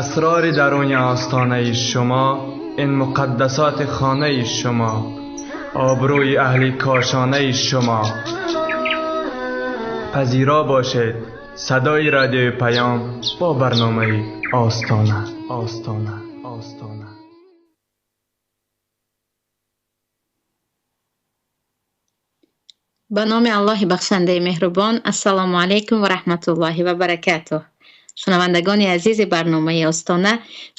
Асрори даруни остонаи шумо, ин муқаддасоти хонаи шумо, обрӯи аҳли кошонаи шумо. Пазиро бошед садои радиои Паём бо барномаи Остона, Остона, Остона. Ба номи Аллоҳи бахшандаи меҳрубон. Ассалому алайкум ва раҳматуллоҳи ва баракатуҳ. Шунавандагони азизи барномаи Остона,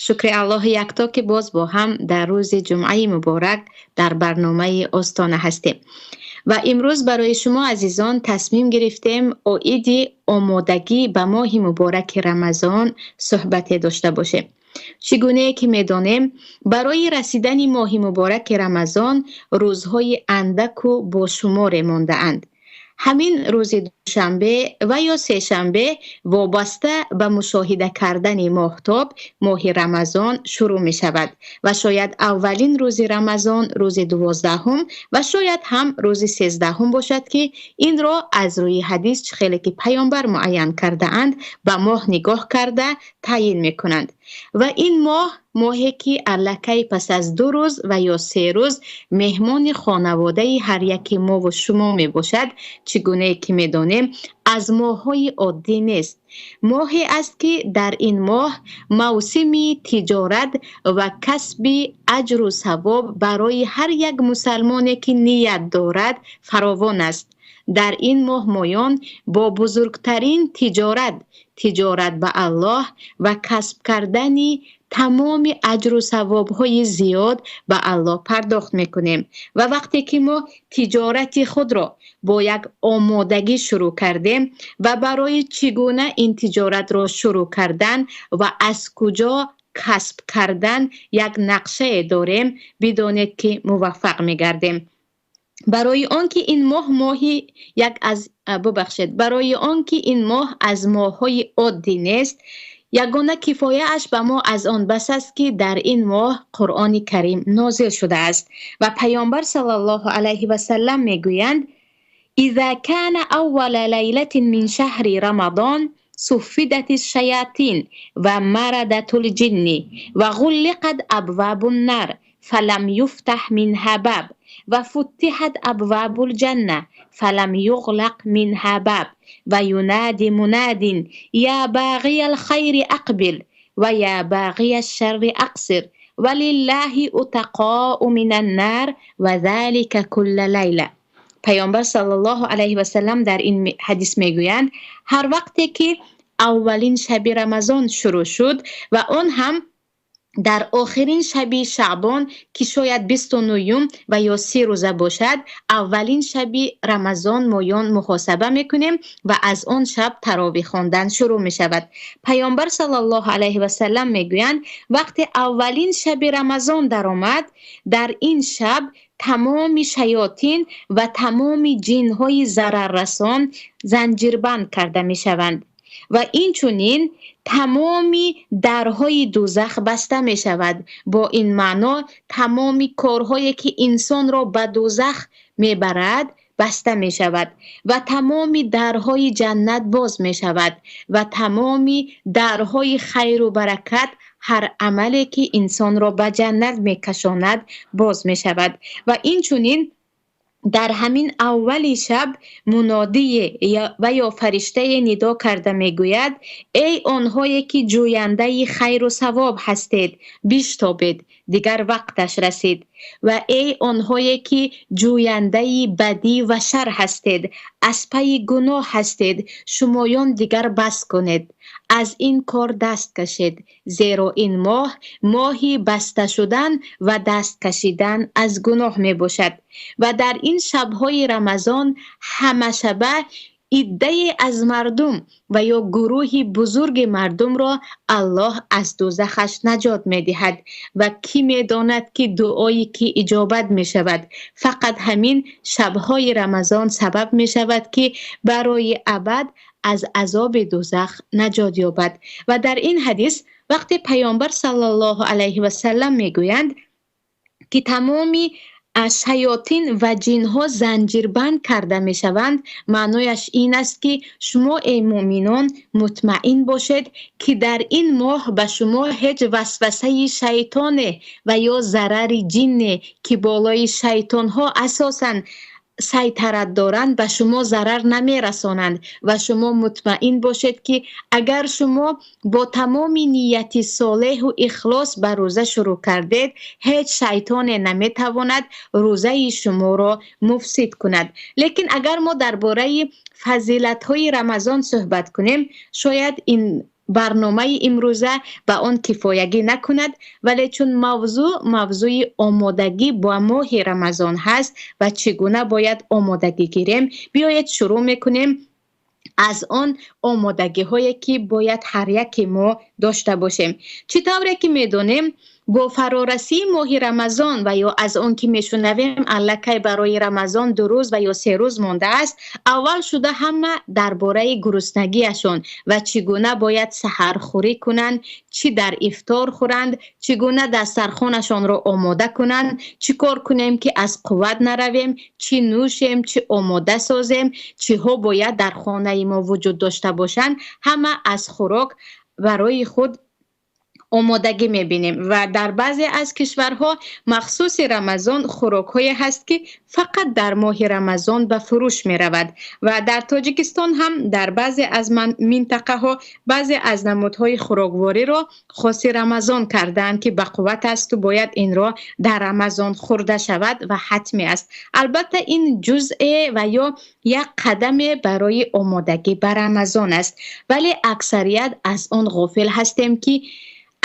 шукри Аллоҳи якто, ки боз бо ҳам дар рӯзи ҷумъаи муборак дар барномаи Остона ҳастем. Ва имрӯз барои шумо азизон тасмим гирифтем оиди омодагӣ ба моҳи мубораки Рамазон суҳбате дошта бошем. Чӣ гунае ки медонем, барои расидани моҳи мубораки Рамазон рӯзҳои андаку бошуморе мондаанд. Ҳамин рӯзи душанбе ва ё сешанбе вобаста ба мушоҳида кардани моҳтоб моҳи Рамазон шурӯъ мешавад ва шояд аввалин рӯзи Рамазон рӯзи 12 ва шояд ҳам рӯзи 13 бошад, ки инро аз рӯи ҳадис, чӣ хеле ки паёмбар муайян кардаанд, ба моҳ нигоҳ карда таъйин мекунанд. Ва ин моҳ, моҳе ки аллакай пас аз 2 рӯз ва ё 3 рӯз меҳмони хонаводаи ҳар яки мову шумо мебошад, чӣ гунае ки медонем, аз моҳҳои оддӣ нест. Моҳе аст, ки дар ин моҳ мавсими тиҷорат ва касби аҷру савоб барои ҳар як мусалмоне, ки ният дорад, фаровон аст. Дар ин моҳ моён бо бузургтарин тиҷорат, тиҷорат ба Аллоҳ ва касб кардани тамоми аҷру савобҳои зиёд ба Аллоҳ пардохт мекунем. Ва вақте ки мо тиҷорати худро бо як омодагӣ шурӯъ кардем ва барои чӣ гуна ин тиҷоратро шурӯъ кардан ва аз куҷо касб кардан як нақшае дорем, бидонед ки муваффақ мегардем. Барои он ки ин моҳ моҳи як аз, бубахшед, барои он ки ин моҳ аз моҳҳои оддӣ нест, ягона кифояаш ба мо аз он бас аст, ки дар ин моҳ Қуръони Карим нозил шудааст. Ва Паёмбар саллаллоҳу алайҳи васаллам мегӯянд: إذا كان أول ليلة من شهر رمضان صفدت الشياطين ومردت الجن وغلقت أبواب النار فلم يفتح منها باب وفتحت أبواب الجنة فلم يغلق منها باب وينادي مناد يا باغي الخير أقبل ويا باغي الشر أقصر ولله أتقاء من النار وذلك كل ليلة. پیامبر صلی الله علیه و سلم در این حدیث میگویند هر وقتی که اولین شب رمضان شروع شد و آن هم дар охирин шаби Шаъбон, ки шояд 29 ва ё 30 рӯза бошад, аввалин шаби Рамазон моён муҳосаба мекунем ва аз он шаб тарових хондан шурӯъ мешавад. Паёмбар саллаллоҳу алайҳи васаллам мегӯянд, вақте аввалин шаби Рамазон даромад, дар ин шаб тамоми шаётин ва тамоми ҷинҳои зараррасон занҷирбанд карда мешаванд ва инчунин тамоми дарҳои дӯзах баста мешавад. Бо ин маъно тамоми корҳое ки инсонро ба дӯзах мебарад баста мешавад ва тамоми дарҳои ҷаннат боз мешавад ва тамоми дарҳои хайру баракат, ҳар амале ки инсонро ба ҷаннат мекашонад, боз мешавад. Ва инчунин дар ҳамин аввали шаб мунодие ва ё фариштае нидо карда мегӯяд: эй онҳое ки ҷӯяндаи хайру савоб ҳастед, биштобед, дигар вақташ расид. Ва эй онҳое ки ҷӯяндаи бадӣ ва шар ҳастед, аз пайи гуноҳ ҳастед, шумоён дигар бас кунед, аз ин кор даст кашед, зеро ин моҳ моҳи баста шудан ва даст кашидан аз гуноҳ мебошад. Ва дар ин шабҳои Рамазон ҳама шаба иддае аз мардум ва ё гурӯҳи бузурги мардумро Аллоҳ аз дӯзахаш наҷот медиҳад. Ва кӣ медонад ки дуое ки иҷобат мешавад, фақат ҳамин шабҳои Рамазон сабаб мешавад, ки барои абад аз азоби дӯзах наҷот ёбад. Ва дар ин ҳадис вақте Паёмбар саллаллоҳу алайҳи васаллам мегӯянд, ки тамоми Шаётин ва ҷинҳо занҷирбанд карда мешаванд, маънояш ин аст, ки шумо, эй муъминон, мутмаин бошед, ки дар ин моҳ ба шумо ҳеҷ васвасаи шайтоне ва ё зарари ҷинне, ки болои шайтонҳо асосан сайтарат доранд, ба шумо зарар намерасонанд. Ва шумо мутмаин бошед, ки агар шумо бо тамоми нияти солеҳу ихлос ба рӯза шурӯъ кардед, ҳеҷ шайтоне наметавонад рӯзаи шуморо муфсид кунад. Лекин агар мо дар бораи фазилатҳои Рамазон суҳбат кунем, шояд ин барномаи имрӯза ба он кифоягӣ накунад, вале чун мавзӯъ мавзӯи омодагӣ ба моҳи Рамазон ҳаст ва чӣ гуна бояд омодагӣ гирем, биёед шурӯъ мекунем аз он омодагиҳое, ки бояд ҳар яке мо дошта бошем. Чӣ тавре ки медонем, бо фарорасии моҳи Рамазон ва ё аз он ки мешунавем аллакай барои Рамазон 2 рӯз ва ё 3 рӯз мондааст, аввал шуда ҳама дар бораи гуруснагиашон ва чӣ гуна бояд саҳархӯрӣ кунанд, чӣ дар ифтор хӯранд, чӣ гуна дастархонашонро омода кунанд, чӣ кор кунем, ки аз қувват наравем, чӣ нӯшем, чӣ омода созем, чиҳо бояд дар хонаи мо вуҷуд дошта бошанд. Ҳама аз хӯрок барои худ омодагӣ мебинем ва дар баъзе аз кишварҳо махсуси Рамазон хӯрокҳое ҳаст, ки фақат дар моҳи Рамазон ба фурӯш меравад ва дар Тоҷикистон ҳам дар баъзе аз минтақаҳо баъзе аз намудҳои хӯроквориро хоси Рамазон кардаанд, ки ба қувват асту бояд инро дар Рамазон хӯрда шавад ва ҳатмӣ аст. Албатта, ин ҷузъе ва ё як қадаме барои омодагӣ ба Рамазон аст, вале аксарият аз он ғофил ҳастем, ки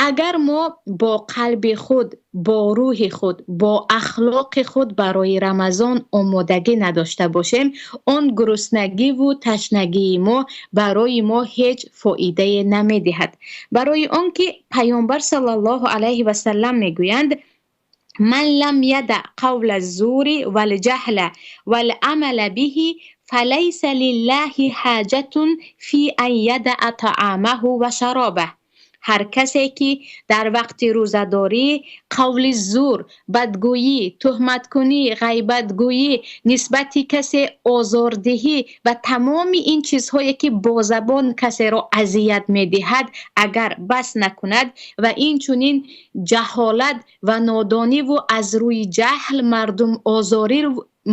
агар мо бо қалби худ, бо рӯҳи худ, бо ахлоқи худ барои Рамазон омодагӣ надошта бошем, он гуруснагиву ташнагии мо барои мо ҳеҷ фоидае намедиҳад. Барои он ки Паёмбар саллаллоҳу алайҳи васаллам мегӯянд: ман лам яда қавла зури валҷаҳла валамала биҳи фалайса лиллаҳи ҳоҷатун фи ан ядаъа таъомаҳу ва шаробаҳ. Ҳар касе ки дар вақти рӯзадорӣ қавли зур, бадгӯйӣ, туҳматкунӣ, ғайбатгӯйӣ, нисбати касе озордиҳӣ ва тамоми ин чизҳое, ки бо забон касеро азият медиҳад, агар бас накунад ва инчунин ҷаҳолат ва нодониву аз рӯи ҷаҳл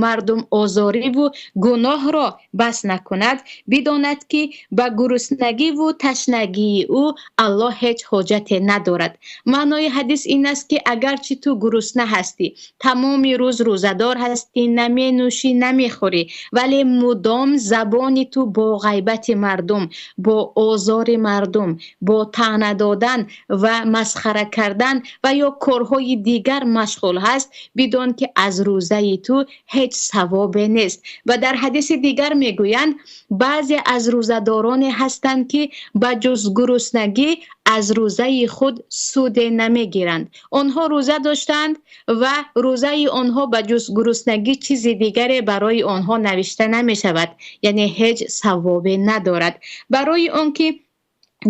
мардум озориву гуноҳро бас накунад, бидонад, ки ба гуруснагиву ташнагии ӯ Аллоҳ ҳеҷ ҳоҷате надорад. Маънои ҳадис ин аст, ки агарчи ту гурусна ҳастӣ, тамоми рӯз рӯзадор ҳастӣ, наменӯшӣ, намехӯрӣ, вале мудом забони ту бо ғайбати мардум, бо озори мардум, бо таъна додан ва масхара кардан ва ё корҳои дигар машғул ҳаст, бидон, ки аз рӯзаи ту ҳеҷ савобе нест. Ва дар ҳадиси дигар мегӯянд, баъзе аз рӯзадороне ҳастанд, ки ба ҷуз гуруснагӣ аз рӯзаи худ суде намегиранд. Онҳо рӯза доштанд ва рӯзаи онҳо ба ҷуз гуруснагӣ чизи дигаре барои онҳо навишта намешавад, яъне ҳеҷ савобе надорад. Барои он ки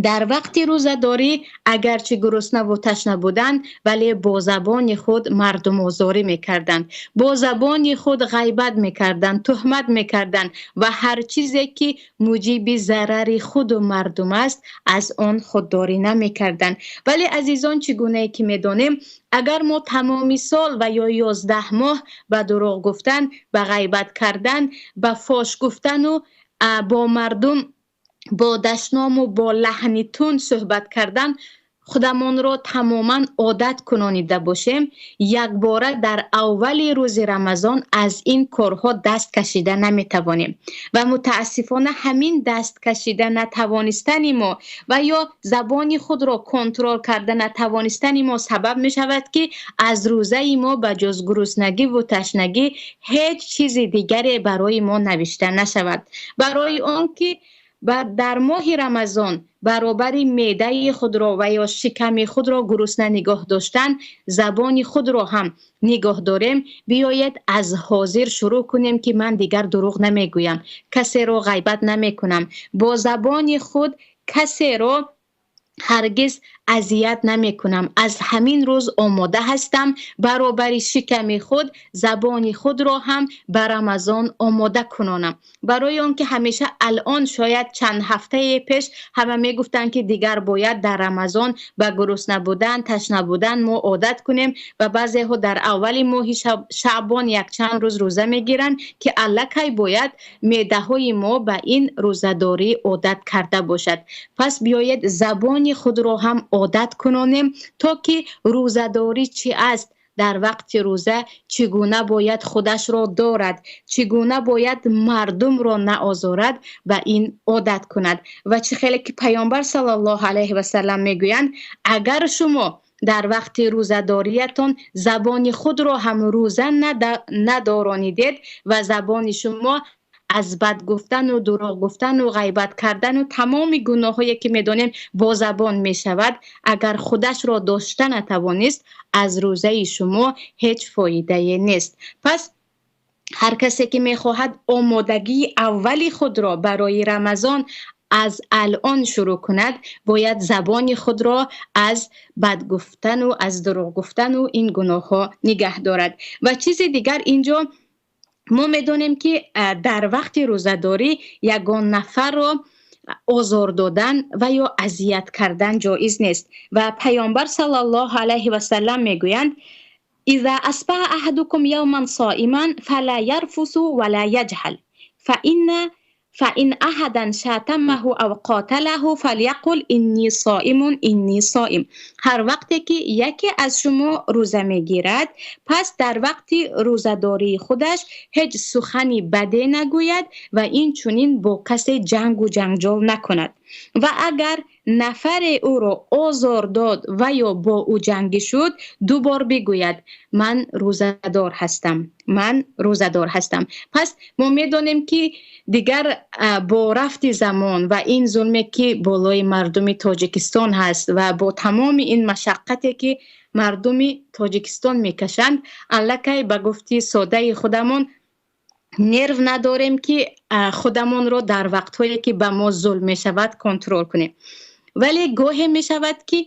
дар вақти рӯзадорӣ агарчи гуруснаву ташна буданд, вале бо забони худ мардумозорӣ мекарданд, бо забони худ ғайбат мекарданд, туҳмат мекарданд ва ҳар чизе ки муҷиби зарари худу мардум аст, аз он худдорӣ намекарданд. Вале азизон, чӣ гунае ки медонем, агар мо тамоми сол ва ё 11 моҳ ба дурӯғ гуфтан, ба ғайбат кардан, ба фош гуфтану бо мардум бо дашному бо лаҳни тунд суҳбат кардан худамонро тамоман одат кунонида бошем, якбора дар аввали рӯзи Рамазон аз ин корҳо даст кашида наметавонем. Ва мутаассифона ҳамин даст кашида натавонистани мо ва ё забони худро контрол карда натавонистани мо сабаб мешавад, ки аз рӯзаи мо ба ҷуз гуруснагиву ташнагӣ ҳеҷ чизи дигаре барои мо навишта нашавад. Барои он ки дар моҳи Рамазон баробари меъдаи худро ва ё шиками худро гурусна нигоҳ доштан, забони худро ҳам нигоҳ дорем, биёед аз ҳозир шурӯъ кунем, ки ман дигар дурӯғ намегӯям, касеро ғайбат намекунам, бо забони худ касеро Ҳаргиз азият намекунам. Аз ҳамин рӯз омода ҳастам баробари шиками худ забони худро ҳам ба Рамазон омода кунонам. Барои он ки ҳамеша алон шояд чанд ҳафтаи пеш ҳама мегуфтанд, ки дигар бояд дар Рамазон ба гурусна будан, ташна будан мо одат кунем ва баъзеҳо дар аввали моҳи Шаъбон якчанд рӯз рӯза мегиранд, ки аллакай бояд меъдаҳои мо ба ин рӯзадорӣ одат карда бошад. Пас биёед забони худро ҳам одат кунонем, то ки рӯзадорӣ чӣ аст, дар вақти рӯза чӣ гуна бояд худашро дорад, чӣ гуна бояд мардумро наозорад, ба ин одат кунад. Ва чӣ хеле ки Паёмбар саллаллоҳу алайҳи васаллам мегӯянд, агар шумо дар вақти рӯзадориятон забони худро ҳам рӯза надоронидед ва забони шумо аз бад гуфтан ва дурӯғ гуфтан ва ғайбат кардан ва тамоми гуноҳҳое ки медонем бо забон мешавад, агар худашро дошта натавонист, аз рӯзаи шумо ҳеҷ фоидае нест. Пас ҳар касе ки мехоҳад омодагии аввали худро барои Рамазон аз алон шурӯъ кунад, бояд забони худро аз бад гуфтан ва аз дурӯғ гуфтан ва ин гуноҳҳо нигаҳ дорад. Ва чизи дигар инҷо мо медонем, ки дар вақти рӯзадорӣ ягон нафарро озор додан ва ё азият кардан ҷоиз нест. Ва Паёмбар саллаллоҳу алайҳи васаллам мегӯянд: إذا أصبح أحدكم يوما صائما فلا يرفث ولا يجهل فإن أحدا شاتمه أو قاتله فليقل إني صائم إني صائم. ҳар вақте ки яке аз шумо рӯза мегирад, пас дар вақти рӯзадории худаш ҳеҷ сухани баде нагӯяд ва инчунин бо касе ҷангу ҷанҷол накунад. Ва агар нафаре ӯро озор дод ва ё бо ӯ ҷангӣ шуд, ду бор бигӯяд: ман рӯзадор ҳастам, ман рӯзадор ҳастам. Пас мо медонем, ки дигар бо рафти замон ва ин зулме ки болои мардуми Тоҷикистон ҳаст ва бо тамоми ин машаққате ки мардуми Тоҷикистон мекашанд, аллакай ба гуфти содаи худамон нерв надорем, ки худамонро дар вақтҳое ки ба мо зулм мешавад контрол кунем. Вале гоҳе мешавад, ки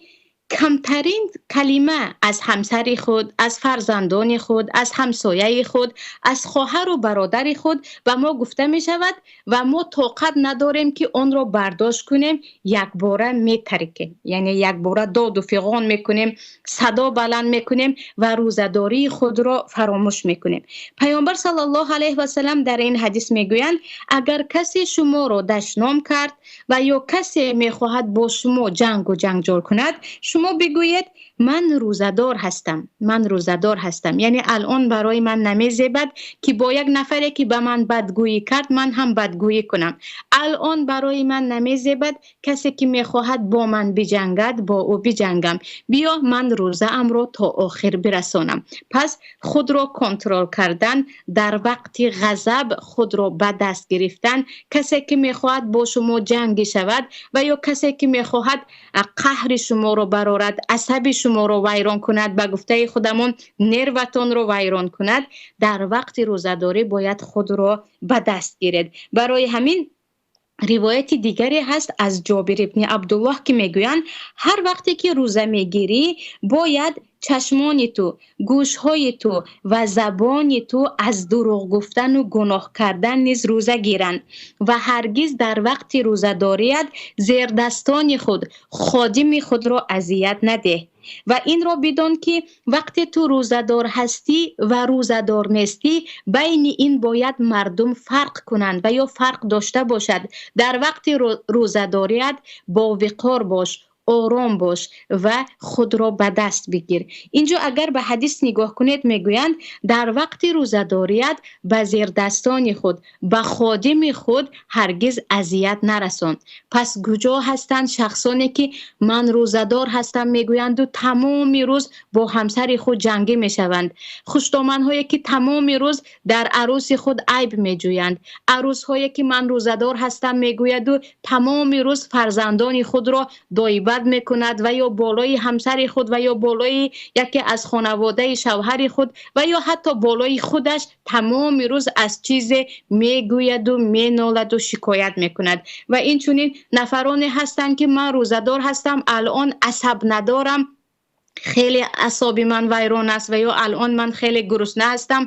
камтарин калима аз ҳамсари худ, аз фарзандони худ, аз ҳамсояи худ, аз хоҳару бародари худ ба мо гуфта мешавад ва мо тоқат надорем, ки онро бардошт кунем, якбора метарикем, яъне якбора доду фиғон мекунем, садо баланд мекунем ва рӯзадории худро фаромӯш мекунем. Паёмбар саллаллоҳу алайҳи васаллам дар ин ҳадис мегӯянд: агар касе шуморо дашном кард ва ё касе мехоҳад бо шумо ҷангу ҷанҷол кунад, шумо бигӯед: ман рӯзадор ҳастам, ман рӯзадор ҳастам. Яъне алон барои ман намезебад, ки бо як нафаре ки ба ман бадгӯӣ кард, ман ҳам бадгӯӣ кунам. Алон барои ман намезебад касе ки мехоҳад бо ман биҷангад, бо ӯ биҷангам. Биё ман рӯзаамро то охир бирасонам. Пас худро контрол кардан дар вақти ғазаб, худро ба даст гирифтан, касе ки мехоҳад бо шумо ҷангӣ шавад ва ё касе ки мехоҳад қаҳри шуморо барорад, асаби шуморо вайрон кунад, ба гуфтаи худамон нерватонро вайрон кунад, дар вақти рӯзадорӣ бояд худро ба даст гиред. Барои ҳамин ривояти дигаре ҳаст аз Ҷобир ибни Абдуллоҳ, ки мегӯянд: ҳар вақте ки рӯза мегирӣ, бояд чашмони ту, гӯшҳои ту ва забони ту аз дурӯғ гуфтану гуноҳ кардан низ рӯза гиранд ва ҳаргиз дар вақти рӯзадорият зердастони худ, ходими худро азият надеҳ. Ва инро бидон, ки вақте ту рӯзадор ҳастӣ ва рӯзадор нестӣ, байни ин бояд мардум фарқ кунанд ва ё фарқ дошта бошад. Дар вақти рӯзадорият бовиқор бош, ором бош ва худро ба даст бигир. Инҷо агар ба ҳадис нигоҳ кунед, мегӯянд: дар вақти рӯзадорият ба зердастони худ, ба ходими худ ҳаргиз азият нарасон. Пас куҷо ҳастанд шахсоне ки ман рӯзадор ҳастам мегӯянду тамоми рӯз бо ҳамсари худ ҷангӣ мешаванд, хуштоманҳое ки тамоми рӯз дар арӯси худ айб меҷӯянд, арӯсҳое ки ман рӯзадор ҳастам мегӯяду тамоми рӯз фарзандони худро доибат шикоят мекунад ва ё болои ҳамсари худ ва ё болои яке аз хонаводаи шавҳари худ ва ё ҳатто болои худаш тамоми рӯз аз чизе мегӯяду меноладу шикоят мекунад. Ва инчунин нафароне ҳастанд, ки ман рӯзадор ҳастам, алон асаб надорам, хеле асоби ман вайрон аст ва ё алон ман хеле гурусна ҳастам.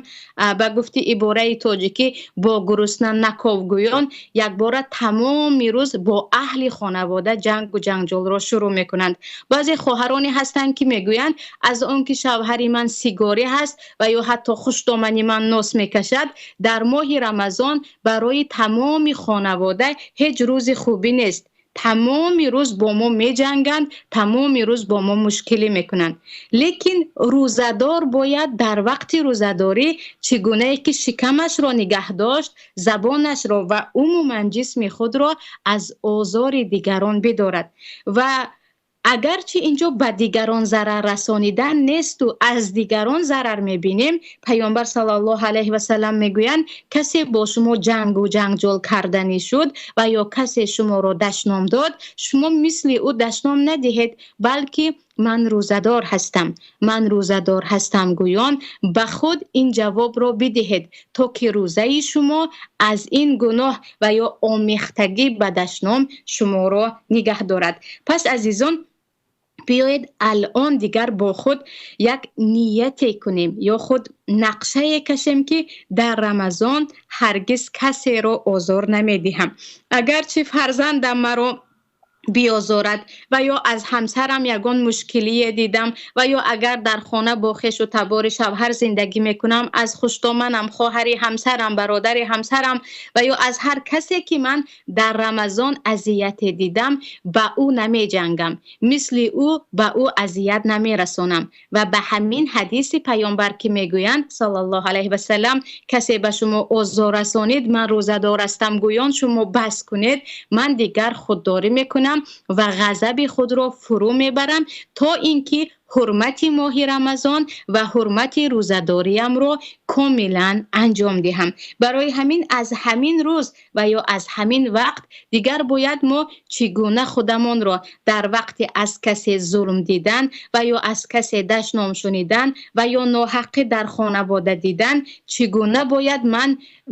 Ба гуфти ибораи тоҷикӣ, бо гурусна наковгӯён якбора тамоми рӯз бо аҳли хонавода ҷангу ҷанҷолро шурӯъ мекунанд. Баъзе хоҳароне ҳастанд, ки мегӯянд, аз он ки шавҳари ман сигорӣ ҳаст ва ё ҳатто хушдомани ман нос мекашад, дар моҳи Рамазон барои тамоми хонавода ҳеҷ рӯзи хубӣ нест. Тамоми рӯз бо мо меҷанганд, тамоми рӯз бо мо мушкилӣ мекунанд. Лекин рӯзадор бояд дар вақти рӯзадорӣ чӣ гунае ки шикамашро нигаҳ дошт, забонашро ва умуман ҷисми худро аз озори дигарон бидорад. Ва агарчи инҷо ба дигарон зарар расонидан несту аз дигарон зарар мебинем, Паёмбар саллаллоҳу алайҳи васаллам мегӯянд, касе бо шумо ҷангу ҷанҷол карданӣ шуд ва ё касе шуморо дашном дод, шумо мисли ӯ дашном надиҳед, балки ман рӯзадор ҳастам, ман рӯзадор ҳастам гӯён ба худ ин ҷавобро бидиҳед, то ки рӯзаи шумо аз ин гуноҳ ва ё омехтагӣ ба дашном шуморо нигаҳ дорад. Пас азизон, биёед алон дигар бо худ як нияте кунем ё худ нақшае кашем, ки дар Рамазон ҳаргиз касеро озор намедиҳам. Агарчи фарзандам маро биозорад ва ё аз ҳамсарам ягон мушкилие дидам ва ё агар дар хона бо хешу табори шавҳар зиндагӣ мекунам, аз хуштоманам, хоҳари ҳамсарам, бародари ҳамсарам ва ё аз ҳар касе ки ман дар Рамазон азияте дидам, ба ӯ намеҷангам, мисли ӯ ба ӯ азият намерасонам. Ва ба ҳамин ҳадиси паёмбар, ки мегӯянд саллаллоҳу алайҳи васаллам, касе ба шумо озор расонид, ман рӯзадор ҳастам гӯён шумо бас кунед, ман дигар худдорӣ мекунам ва ғазаби худро фурӯ мебарам, то инки ҳурмати моҳи Рамазон ва ҳурмати рӯзадориямро комилан анҷом диҳам. Барои ҳамин аз ҳамин рӯз ва ё аз ҳамин вақт дигар бояд мо чӣ гуна худамонро дар вақти аз касе зулм дидан ва ё аз касе дашном шунидан ва ё ноҳаққӣ дар хонавода дидан, чӣ гуна бояд ман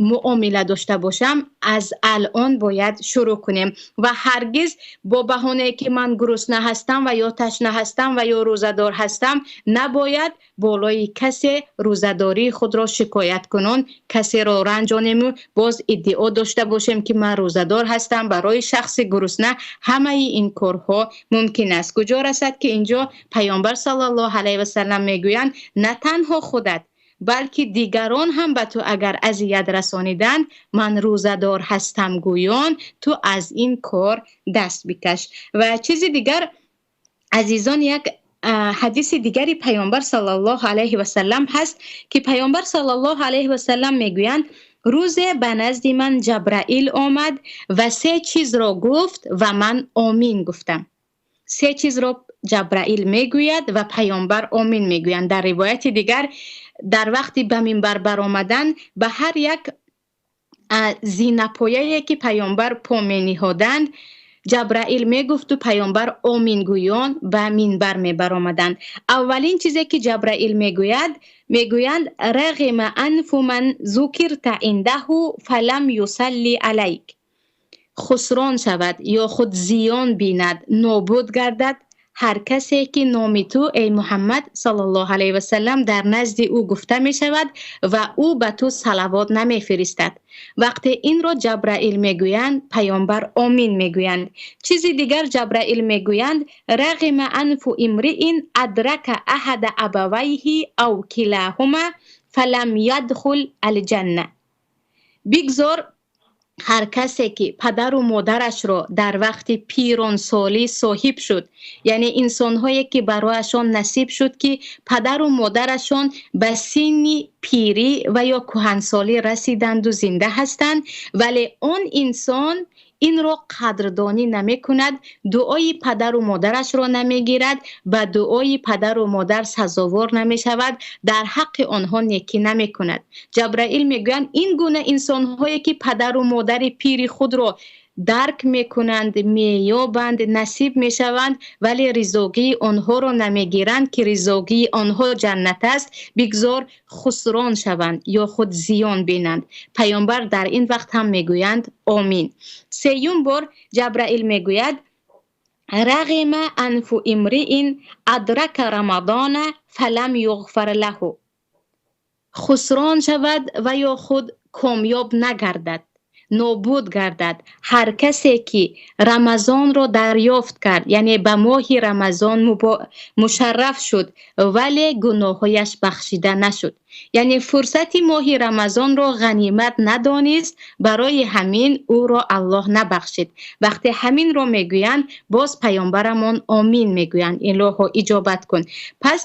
муомила дошта бошам, аз алон бояд шурӯъ кунем. Ва ҳаргиз бо баҳонае ки ман гурусна ҳастам ва ё ташна ҳастам ва ё рӯзадор ҳастам, набояд болои касе рӯзадории худро шикоят кунон, касеро ранҷонему боз иддао дошта бошем, ки ман рӯзадор ҳастам. Барои шахси гурусна ҳамаи ин корҳо мумкин аст. Куҷо расад, ки инҷо Паёмбар саллаллоҳу алайҳи васаллам мегӯянд, на танҳо худат, балки дигарон ҳам ба ту агар азият расониданд, ман рӯзадор ҳастам гӯён ту аз ин кор даст бикаш. Ва чизи дигар азизон, як ҳадиси дигари Паёмбар саллаллоҳу алайҳи васаллам ҳаст, ки Паёмбар саллаллоҳу алайҳи васаллам мегӯянд, рӯзе ба назди ман Ҷабраил омад ва се чизро гуфт ва ман омин гуфтам. Се чизро Ҷабраил мегӯяд ва Паёмбар омин мегӯянд. Дар ривояти дигар, дар вақти ба минбар баромадан, ба ҳар як зинапояе ки Паёмбар по мениҳоданд, Ҷабраил мегуфту Паёмбар омингӯён ба минбар мебаромаданд. Аввалин чизе ки Ҷабраил мегӯяд, мегӯянд: рағима анфу ман зукирта индаҳу фалам юсалли алайк. Хусрон шавад ё худ зиён бинад, нобуд гардад ҳар касе ки номи ту, эй Муҳаммад саллаллоҳу алайҳи васаллам, дар назди ӯ гуфта мешавад ва ӯ ба ту салавот намефиристад. Вақте инро Ҷабраил мегӯянд, Паёмбар омин мегӯянд. Чизи дигар Ҷабраил мегӯянд: рағима анфу имриин адрака аҳада абавайҳи ав килаҳума фалам ядхул алҷанна. Бигзор ҳар касе ки падару модарашро дар вақти пиронсолӣ соҳиб шуд, яъне инсонҳое ки барояшон насиб шуд, ки падару модарашон ба синни пирӣ ва ё кӯҳансолӣ расиданду зинда ҳастанд, вале он инсон инро қадрдонӣ намекунад, дуои падару модарашро намегирад, ба дуои падару модар сазовор намешавад, дар ҳаққи онҳо некӣ намекунад. Ҷабраил мегӯянд, ин гуна инсонҳое ки падару модари пири худро Дарк мекунанд, меёбанд, насиб мешаванд, вале ризогии онҳоро намегиранд, ки ризогии онҳо ҷаннат аст, бигзор хусрон шаванд ё худ зиён бинанд. Паёмбар дар ин вақт ҳам мегӯянд: омин. Сеюм бор Ҷабраил мегӯяд: рағима анфу имриин адрака рамадона фалам юғфар лаҳу. Хусрон шавад ва ё худ комёб нагардад, нобуд гардад ҳар касе ки Рамазонро дарёфт кард, яъне ба моҳи Рамазон мушарраф шуд, вале гуноҳҳояш бахшида нашуд, яъне фурсати моҳи Рамазонро ғанимат надонист, барои ҳамин ӯро Аллоҳ набахшид. Вақте ҳаминро мегӯянд, боз паёмбарамон омин мегӯянд: илоҳо, иҷобат кун. Пас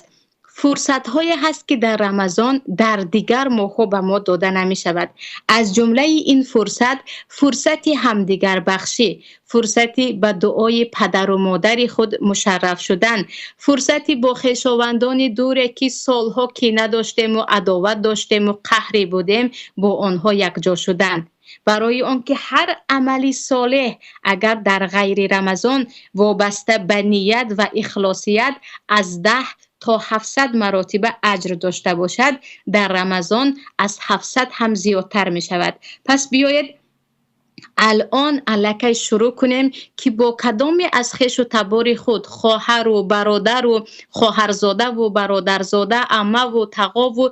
фурсатҳое ҳаст, ки дар Рамазон дар дигар моҳҳо ба мо дода намешавад. Аз ҷумлаи ин фурсат, фурсати ҳамдигарбахшӣ, фурсати ба дуои падару модари худ мушарраф шудан, фурсати бо хешовандони дуре, ки солҳо кина доштему адоват доштему қаҳрӣ будем, бо онҳо якҷо шудан. Барои он ки ҳар амали солеҳ, агар дар ғайри Рамазон, вобаста ба ният ва ихлосият аз 10 то 700 маротиба аҷр дошта бошад, дар Рамазон аз 700 ҳам зиёдтар мешавад. Пас биёед, алон аллакай шурӯъ кунем, ки бо кадоме аз хешу табори худ, хоҳару бародару хоҳарзодаву бародарзода, аммаву тағову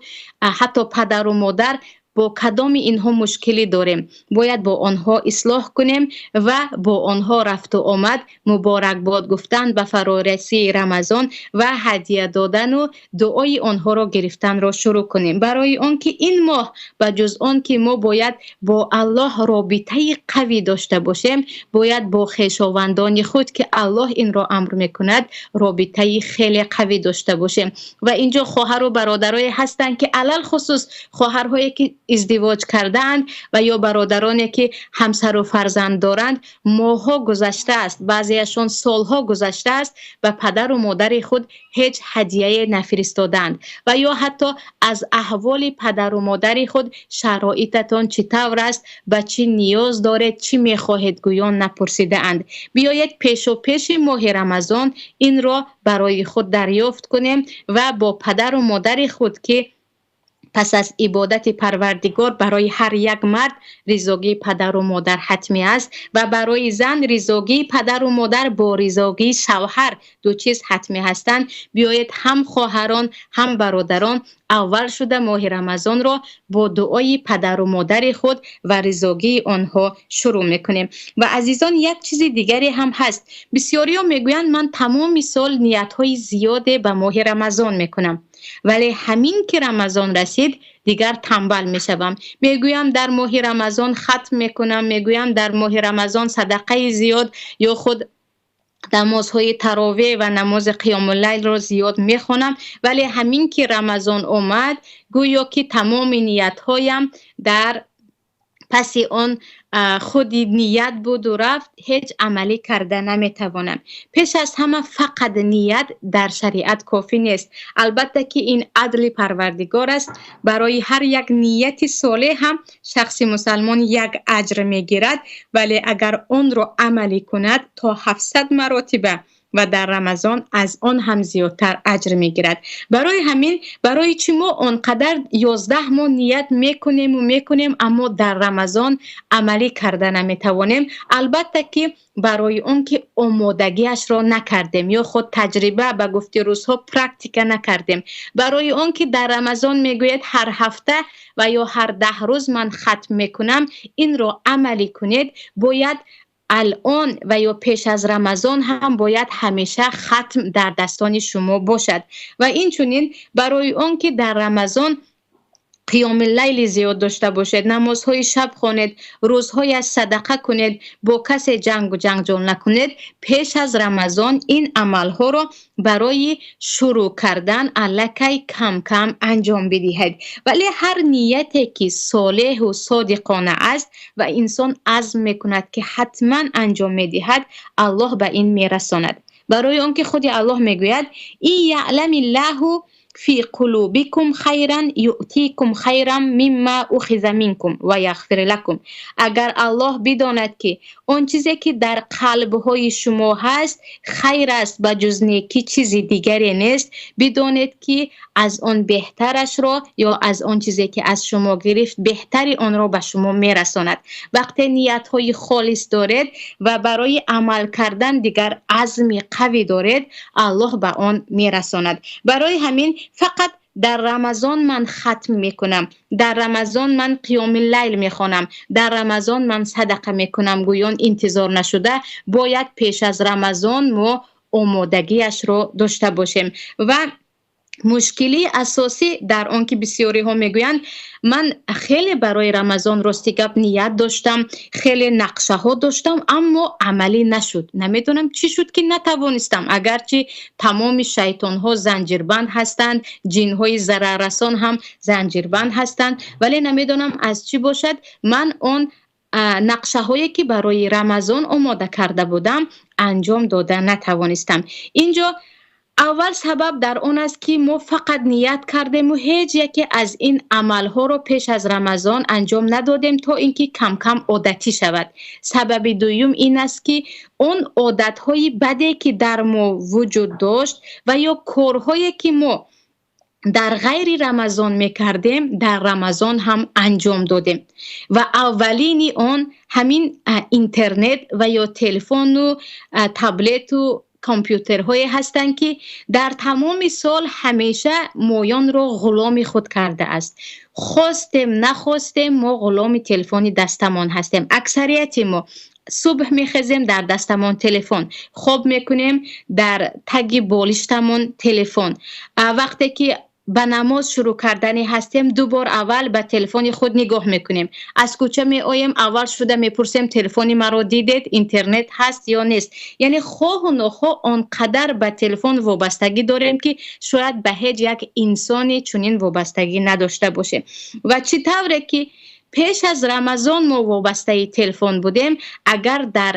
ҳатто падару модар, бо кадоми инҳо мушкилӣ дорем, бояд бо онҳо ислоҳ кунем ва бо онҳо рафту омад, муборакбод гуфтан ба фарорасии Рамазон ва ҳадия додану дуои онҳоро гирифтанро шурӯъ кунем. Барои он ки ин моҳ, ба ҷуз он ки мо бояд бо Аллоҳ робитаи қавӣ дошта бошем, бояд бо хешовандони худ, ки Аллоҳ инро амр мекунад, робитаи хеле қавӣ дошта бошем. Ва инҷо хоҳару бародарое ҳастанд, ки алалхусус хоҳарҳое ки издивоҷ кардаанд ва ё бародароне ки ҳамсару фарзанд доранд, моҳҳо гузаштааст, баъзеашон солҳо гузаштааст, ба падару модари худ ҳеҷ ҳадияе нафиристодаанд ва ё ҳатто аз аҳволи падару модари худ, шароитатон чӣ тавр аст, ба чӣ ниёз доред, чӣ мехоҳед, гӯён напурсидаанд. Биёед, пешопеши моҳи Рамазон инро барои худ дарёфт кунем ва бо падару модари худ, ки пас аз ибодати Парвардигор барои ҳар як мард ризогии падару модар ҳатмӣ аст ва барои зан ризогии падару модар бо ризогии шавҳар ду чиз ҳатмӣ ҳастанд. Биёед, ҳам хоҳарон, ҳам бародарон, аввал шуда моҳи Рамазонро бо дуои падару модари худ ва ризогии онҳо шурӯъ мекунем. Ва азизон, як чизи дигаре ҳам ҳаст. Бисёриҳо мегӯянд: ман тамоми сол ниятҳои зиёде ба моҳи Рамазон мекунам, вале ҳамин ки Рамазон расид, дигар тамбал мешавам. Мегӯям, дар моҳи Рамазон хатм мекунам, мегӯям, дар моҳи Рамазон садақаи зиёд ё худ намозҳои таровеҳ ва намози қиёмуллайлро зиёд мехонам, вале ҳамин ки Рамазон омад, гӯё ки тамоми ниятҳоям дар паси он худи ният буду рафт, ҳеҷ амалӣ карда наметавонам. Пеш аз ҳама, фақат ният дар шариат кофӣ нест. Албатта ки ин адли Парвардигор аст, барои ҳар як нияти солеҳ ҳам шахси мусалмон як аҷр мегирад, вале агар онро амалӣ кунад, то 700 маротиба ва дар Рамазон аз он ҳам зиёдтар аҷр мегирад. Барои ҳамин, барои чӣ мо он қадар 11 моҳ ният мекунему мекунем, аммо дар Рамазон амалӣ карда наметавонем? Албатта ки барои он ки омодагиашро накардем ё худ таҷриба, ба гуфти рӯзҳо, практика накардем. Барои он ки дар Рамазон мегӯяд, ҳар ҳафта ва ё ҳар 10 рӯз ман хатм мекунам, инро амалӣ кунед, бояд алон ва ё пеш аз Рамазон ҳам бояд ҳамеша хатм дар дастони шумо бошад. Ва инчунин барои он ки дар Рамазон қиёми лайли зиёд дошта бошед, намозҳои шаб хонед, рӯзҳояш садақа кунед, бо касе ҷангу ҷанҷол накунед, пеш аз Рамазон ин амалҳоро барои шурӯъ кардан аллакай кам-кам анҷом бидиҳед. Вале ҳар нияте ки солеҳу содиқона аст ва инсон азм мекунад, ки ҳатман анҷом медиҳад, Аллоҳ ба ин мерасонад. Барои он ки худи Аллоҳ мегӯяд: ин яълами ллаҳу фи қулубикум хайран юътикум хайран мимма ухиза минкум ва яғфир лакум. Агар Аллоҳ бидонад, ки он чизе ки дар қалбҳои шумо ҳаст хайр аст, ба ҷуз некӣ чизи дигаре нест, бидонед, ки аз он беҳтарашро ё аз он чизе ки аз шумо гирифт, беҳтари онро ба шумо мерасонад. Вақте ниятҳои холис доред ва барои амал кардан дигар азми қавӣ доред, Аллоҳ ба он мерасонад. Барои ҳамин фақат дар Рамазон ман хатм мекунам, дар Рамазон ман қиёми лайл мехонам, дар Рамазон ман садақа мекунам гӯён интизор нашуда, бояд пеш аз Рамазон мо омодагиашро дошта бошем. Ва мушкилии асосӣ дар он, ки бисёриҳо мегӯянд: ман хеле барои Рамазон, рости гап, ният доштам, хеле нақшаҳо доштам, аммо амалӣ нашуд, намедонам чӣ шуд, ки натавонистам. Агарчи тамоми шайтонҳо занҷирбанд ҳастанд, ҷинҳои зараррасон ҳам занҷирбанд ҳастанд, вале намедонам аз чӣ бошад, ман он нақшаҳое ки барои Рамазон омода карда будам, анҷом дода натавонистам. Инҷо аввал сабаб дар он аст, ки мо фақат ният кардему ҳеҷ яке аз ин амалҳоро пеш аз Рамазон анҷом надодем, то ин ки камкам одатӣ шавад. Сабаби дуюм ин аст, ки он одатҳои баде ки дар мо вуҷуд дошт ва ё корҳое ки мо дар ғайри Рамазон мекардем, дар Рамазон ҳам анҷом додем. Ва аввалини он ҳамин интернет ва ё телефону таблету компютерҳое ҳастанд, ки дар тамоми сол ҳамеша моёнро ғуломи худ кардааст. Хостем, нахостем, мо ғуломи телефони дастамон ҳастем. Аксарияти мо субҳ мехезем, дар дастамон телефон, хоб мекунем, дар таги болиштамон телефон, вақте ки ба намоз шурӯъ карданӣ ҳастем, ду бор аввал ба телефони худ нигоҳ мекунем, аз кӯча меоем, аввал шуда мепурсем: телефони маро дидед, интернет ҳаст ё нест? Яъне хоҳу нохоҳ он қадар ба телефон вобастагӣ дорем, ки шояд ба ҳеҷ як инсоне чунин вобастагӣ надошта бошем. Ва чӣ тавре ки пеш аз Рамазон мо вобастаи телефон будем, агар дар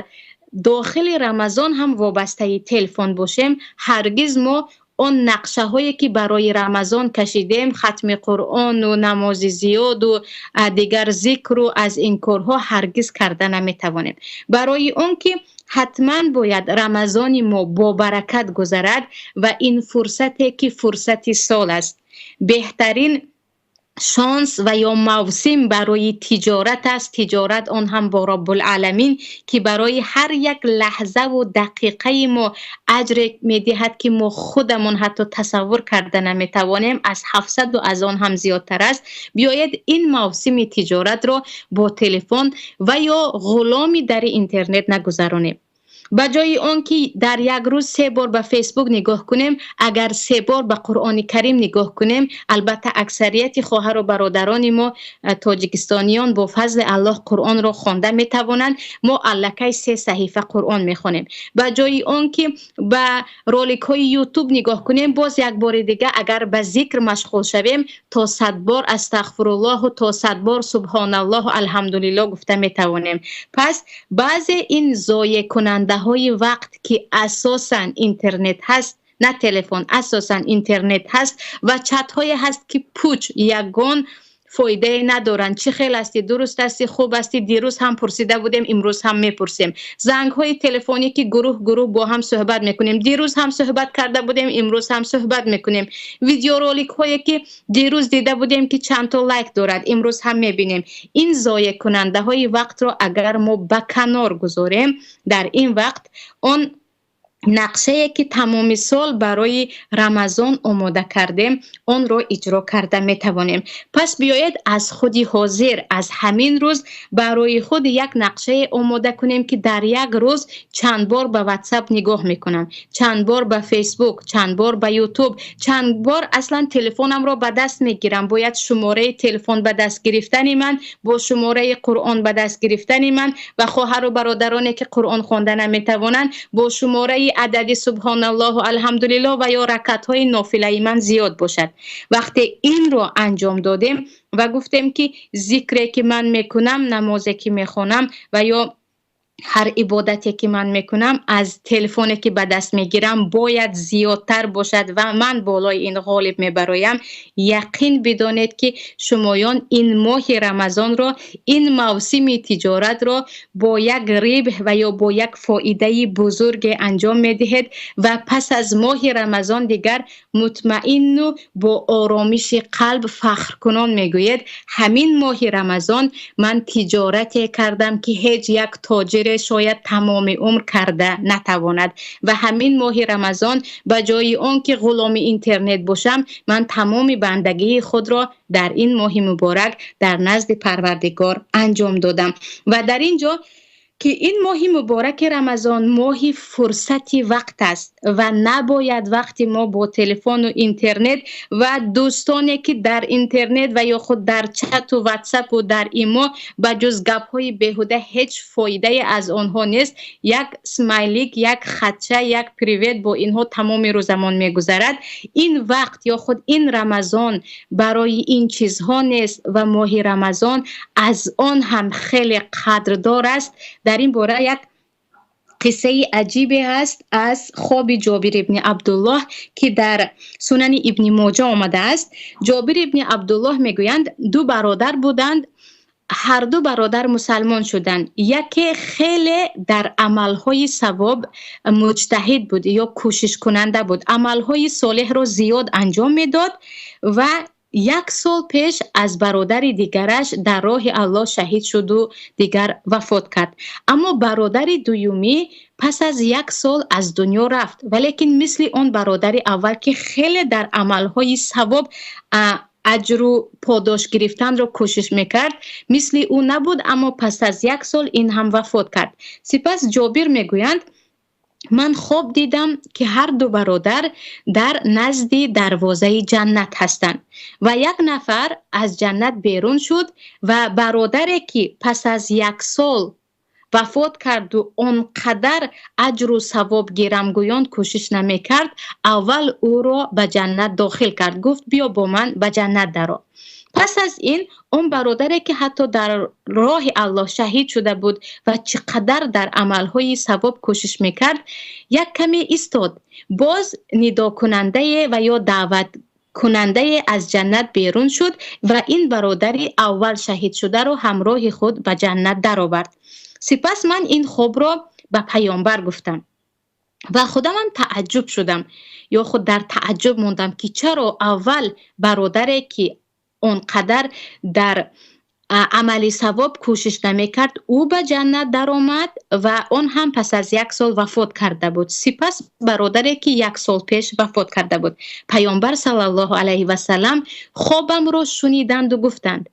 дохили Рамазон ҳам вобастаи телефон бошем, ҳаргиз мо он нақшаҳое ки барои Рамазон кашидем, хатми Қуръону намози зиёду дигар зикру аз ин корҳо, ҳаргиз карда наметавонем. Барои он ки ҳатман бояд Рамазони мо бобаракат гузарад ва ин фурсате ки фурсати сол аст, беҳтарин шонс ва ё мавсим барои тиҷорат аст, тиҷорат он ҳам бо Роббулъаламин, ки барои ҳар як лаҳзаву дақиқаи мо аҷре медиҳад, ки мо худамон ҳатто тасаввур карда наметавонем, аз 700-у аз он ҳам зиёдтар аст. Биёед, ин мавсими тиҷоратро бо телефон ва ё ғуломи дари интернет нагузаронем. Ба ҷои он ки дар як рӯз се бор ба Фейсбук нигоҳ кунем, агар се бор ба Қуръони Карим нигоҳ кунем. Албатта, аксарияти хоҳару бародарони мо тоҷикистониён бо фазли Аллоҳ Қуръонро хонда метавонанд. Мо аллакай се саҳифа Қуръон мехонем. Ба ҷои он ки ба роликҳои Ютуб нигоҳ кунем, боз як бори дига агар ба зикр машғул шавем, то 100 бор астағфируллоҳу, то 100 бор субҳоналлоҳу, алҳамдулиллоҳ гуфта метавонем. Пас баъзе ин зоеъкунандаҳои вақт, ки асосан интернет ҳаст, на телефон, асосан интернет ҳаст ва чатҳое ҳаст, ки пуч, ягон фоидае надоранд. Чӣ хел ҳастӣ, дуруст ҳастӣ, хуб ҳастӣ, дирӯз ҳам пурсида будем, имрӯз ҳам мепурсем. Зангҳои телефонӣ, ки гурӯҳ гурӯҳ бо ҳам суҳбат мекунем, дирӯз ҳам суҳбат карда будем, имрӯз ҳам суҳбат мекунем. Видеороликҳое ки дирӯз дида будем, ки чандто лайк дорад, имрӯз ҳам мебинем. Ин зоеъкунандаҳои вақтро агар мо ба канор гузорем, дар ин вақт он нақшае ки тамоми сол барои Рамазон омода кардем, онро иҷро карда метавонем. Пас биёед, аз худи ҳозир, аз ҳамин рӯз барои худ як нақшае омода кунем, ки дар як рӯз чанд бор ба Ватсап нигоҳ мекунам, чанд бор ба Фейсбук, чанд бор ба Ютуб, чанд бор аслан телефонамро ба даст мегирам. Бояд шумораи телефон ба даст гирифтани ман бо шумораи Қуръон ба даст гирифтани ман ва хоҳару бародароне ки Қуръон хонда наметавонанд, бо шумораи адади субҳоналлоҳу, алҳамдулиллоҳ ва ё ракатҳои нофилаи ман зиёд бошад. Вақте инро анҷом додем ва гуфтем, ки зикре ки ман мекунам, намозе ки мехонам ва ё Ҳар ибодате ки ман мекунам аз телефоне ки ба даст мегирам бояд зиёдтар бошад ва ман болои ин ғолиб мебароям. Яқин бидонед, ки шумоён ин моҳи Рамазонро, ин мавсими тиҷоратро бо як рибҳ ва ё бо як фоидаи бузурге анҷом медиҳед ва пас аз моҳи Рамазон дигар мутмаинну бо оромиши қалб фахркунон мегӯед: ҳамин моҳи Рамазон ман тиҷорате кардам, ки ҳеҷ як тоҷире шояд тамоми умр карда натавонад, ва ҳамин моҳи Рамазон ба ҷои он ки ғуломи интернет бошам, ман тамоми бандагии худро дар ин моҳи муборак дар назди Парвардигор анҷом додам. Ва дар ин ҷо ки ин моҳи мубораки Рамазон моҳи фурсати вақт аст ва набояд вақти мо бо телефону интернет ва дӯстоне ки дар интернет ва ё худ дар чату ватсапу дар имо ба ҷуз гапҳои беҳуда ҳеҷ фоидае аз онҳо нест, як смайлик, як хатча, як привет, бо инҳо тамоми рӯзамон мегузарад. Ин вақт ё худ ин Рамазон барои ин чизҳо нест ва моҳи Рамазон аз он ҳам хеле қадрдор аст. Дар ин бора як қиссаи аҷибе ҳаст аз хоби Ҷобир ибни Абдуллоҳ, ки дар Сунани Ибни Моҷа омадааст. Ҷобир ибни Абдуллоҳ мегӯянд: ду бародар буданд, ҳар ду бародар мусалмон шуданд. Яке хеле дар амалҳои савоб муҷтаҳид буд ё кӯшишкунанда буд, амалҳои солеҳро зиёд анҷом медод ва як сол пеш аз бародари дигараш дар роҳи Аллоҳ шаҳид шуду дигар вафот кард. Аммо бародари дуюмӣ пас аз як сол аз дунё рафт, валекин мисли он бародари аввал, ки хеле дар амалҳои савоб аҷру подош гирифтанро кӯшиш мекард, мисли ӯ набуд. Аммо пас аз як сол ин ҳам вафот кард. Сипас Ҷобир мегӯянд: ман хоб дидам, ки ҳар ду бародар дар назди дарвозаи ҷаннат ҳастанд ва як нафар аз ҷаннат берун шуд ва бародаре ки пас аз як сол вафот карду он қадар аҷру савоб гирамгӯён кӯшиш намекард, аввал ӯро ба ҷаннат дохил кард, гуфт: биё, бо ман ба ҷаннат даро. Пас аз ин он бародаре ки ҳатто дар роҳи Аллоҳ шаҳид шуда буд ва чӣ қадар дар амалҳои савоб кӯшиш мекард, як каме истод. Боз нидокунандае ва ё даъваткунандае аз ҷаннат берун шуд ва ин бародари аввал шаҳидшударо ҳамроҳи худ ба ҷаннат даровард. Сипас ман ин хобро ба Паёмбар гуфтам ва худамам тааҷҷуб шудам ё худ дар тааҷҷуб мондам, ки чаро аввал бародаре ки он қадар дар амали савоб кӯшиш намекард, ӯ ба ҷаннат даромад ва он ҳам пас аз як сол вафот карда буд, сипас бародаре ки як сол пеш вафот карда буд. Паёмбар саллаллоҳу алайҳи васаллам хобамро шуниданду гуфтанд: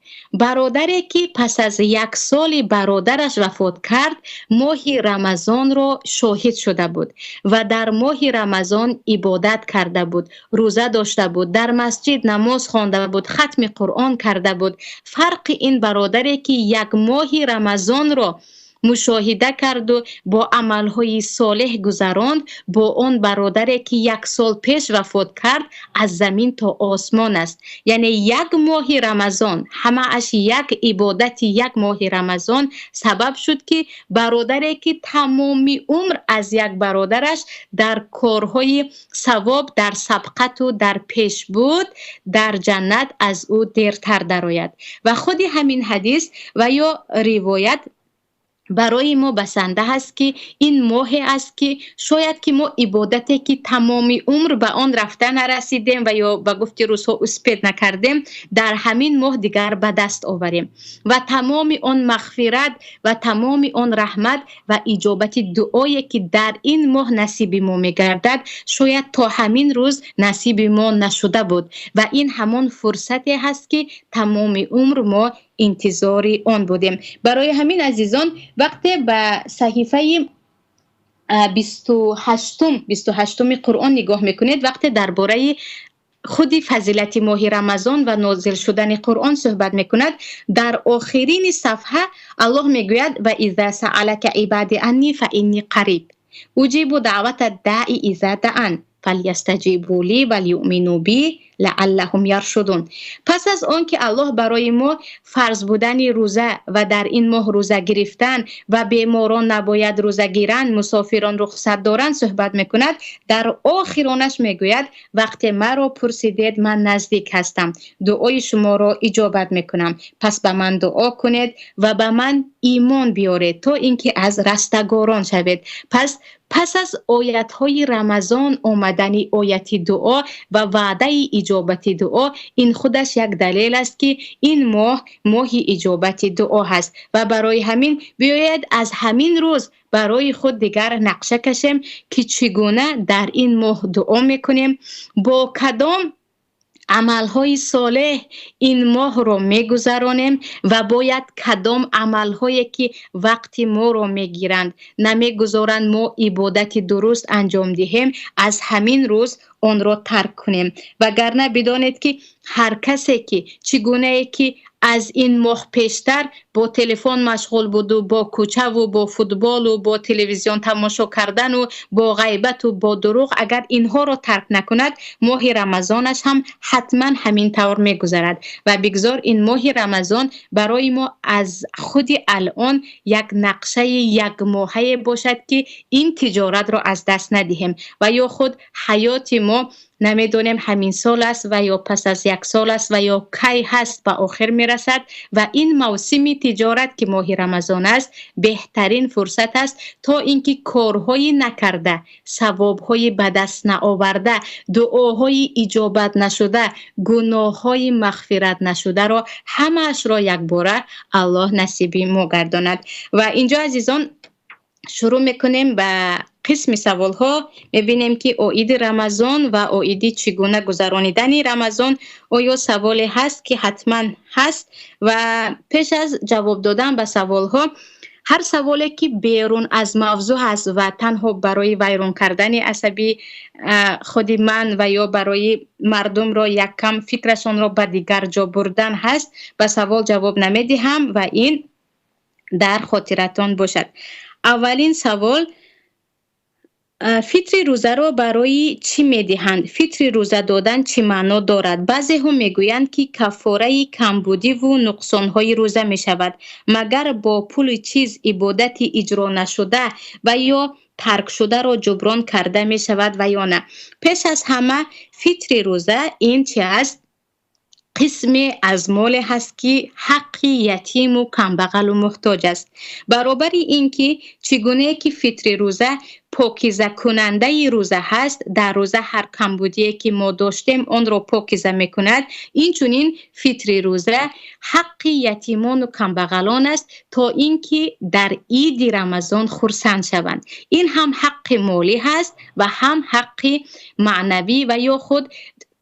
бародаре ки пас аз як соли бародараш вафот кард, моҳи Рамазонро шоҳид шуда буд ва дар моҳи Рамазон ибодат карда буд, рӯза дошта буд, дар масҷид намоз хонда буд, хатми Қуръон карда буд. Фарқи ин бародаре ки як моҳи Рамазонро мушоҳида карду бо амалҳои солеҳ гузаронд, бо он бародаре ки як сол пеш вафот кард, аз замин то осмон аст. Яъне як моҳи Рамазон, ҳамааш як ибодати як моҳи Рамазон сабаб шуд, ки бародаре ки тамоми умр аз як бародараш дар корҳои савоб дар сабқату дар пеш буд, дар ҷаннат аз ӯ дертар дарояд. Ва худи ҳамин ҳадис ва ё ривоят барои мо басанда ҳаст, ки ин моҳе аст, ки шояд ки мо ибодате ки тамоми умр ба он рафта нарасидем ва ё ба гуфти рӯзҳо успеть накардем, дар ҳамин моҳ дигар ба даст оварем ва тамоми он мағфират ва тамоми он раҳмат ва иҷобати дуое ки дар ин моҳ насиби мо мегардад, шояд то ҳамин рӯз насиби мо нашуда буд. Ва ин ҳамон фурсате ҳаст, ки тамоми умр мо интизори он будем. Барои ҳамин, азизон, вақте ба саҳифаи 28-уми Қуръон нигоҳ мекунед, вақте дар бораи худи фазилати моҳи Рамазон ва нозил шудани Қуръон суҳбат мекунад, дар охирини сафҳа Аллоҳ мегӯяд: ва иза саалака ибади анни фа инни қариб уҷибу даъвата даи иза даан. فلیستجیبوا لی ولیؤمنوا بی لعلهم یرشدون. پس از آن که الله برای ما فرض بودن روزه و در این ماه روزه گرفتن و بیماران نباید روزه گیرند، مسافران رخصت دارند صحبت میکند، در آخرانش میگوید وقتی مرا پرسیدید من نزدیک هستم، دعای شما را اجابت میکنم، پس به من دعا کنید و به من ایمان بیارید تا اینکه از رستگاران شوید. پس از آیت‌های رمضان آمدن آیت دعا و وعده اجابت دعا، این خودش یک دلیل است که این ماه ماه اجابت دعا هست و برای همین بیاید از همین روز برای خود دیگر نقشه کشیم که چگونه در این ماه دعا میکنیم، با کدام عملهای صالح این ماه رو میگذرانیم و باید کدام عملهایی که وقتی ما رو میگیرند نمیگذارند ما عبادت درست انجام دهیم، از همین روز آن را ترک کنیم. وگرنه بدانید که هر کسی که چگونه که از این ماه پیشتر با تلفن مشغول بود و با کوچه و با فوتبال و با تلویزیون تماشا کردن و با غیبت و با دروغ، اگر اینها را ترک نکند ماه رمضانش هم حتما همین طور میگذرد. و بگذار این ماه رمضان برای ما از خود الان یک نقشه یک ماهه باشد که این تجارت را از دست ندهیم و یا خود حیات ما نمیدونیم همین سال است و یا پس از یک سال است و یا کی هست به آخر میرسد و این موسم تجارت که ماه رمضان است بهترین فرصت است تا اینکه کارهای نکرده، ثوابهای به دست نآورده، دعاهای اجابت نشده، گناههای مغفرت نشده را همه‌اش را یک باره الله نصیب ما گرداند. و اینجا عزیزان شروع میکنیم به قسم سوال ها، میبینیم که عید رمضان و عید چگونه گذرانیدن رمضان آیا سوالی هست که حتما هست. و پیش از جواب دادن به سوال ها، هر سوالی که بیرون از موضوع هست و تنها برای ویران کردن عصبی خود من و یا برای مردم را یک کم فکرشان را به دیگر جا بردن هست، به سوال جواب نمیدهم و این در خاطرتان باشد. اولین سوال، فطر روزه را برای چی میدهند؟ فطر روزه دادن چی معنا دارد؟ بعضی هم میگویند که کفاره کمبودی و نقصانهای روزه میشود، مگر با پول چیز عبادت اجرا نشده و یا ترک شده را جبران کرده میشود و یا نه؟ پیش از همه فطر روزه این چی است؟ قسم از مال هست که حق یتیم و کمبغل و محتاج است. برابر اینکه چگونه که فطر روزه پاکیزه کننده روزه هست، در روزه هر کمبودی که ما داشتیم آن را پاکیزه میکند، این چنین فطر روزه حق یتیمان و کمبغلان است تا اینکه در عید رمضان خرسند شوند. این هم حق مالی هست و هم حق معنوی و یا خود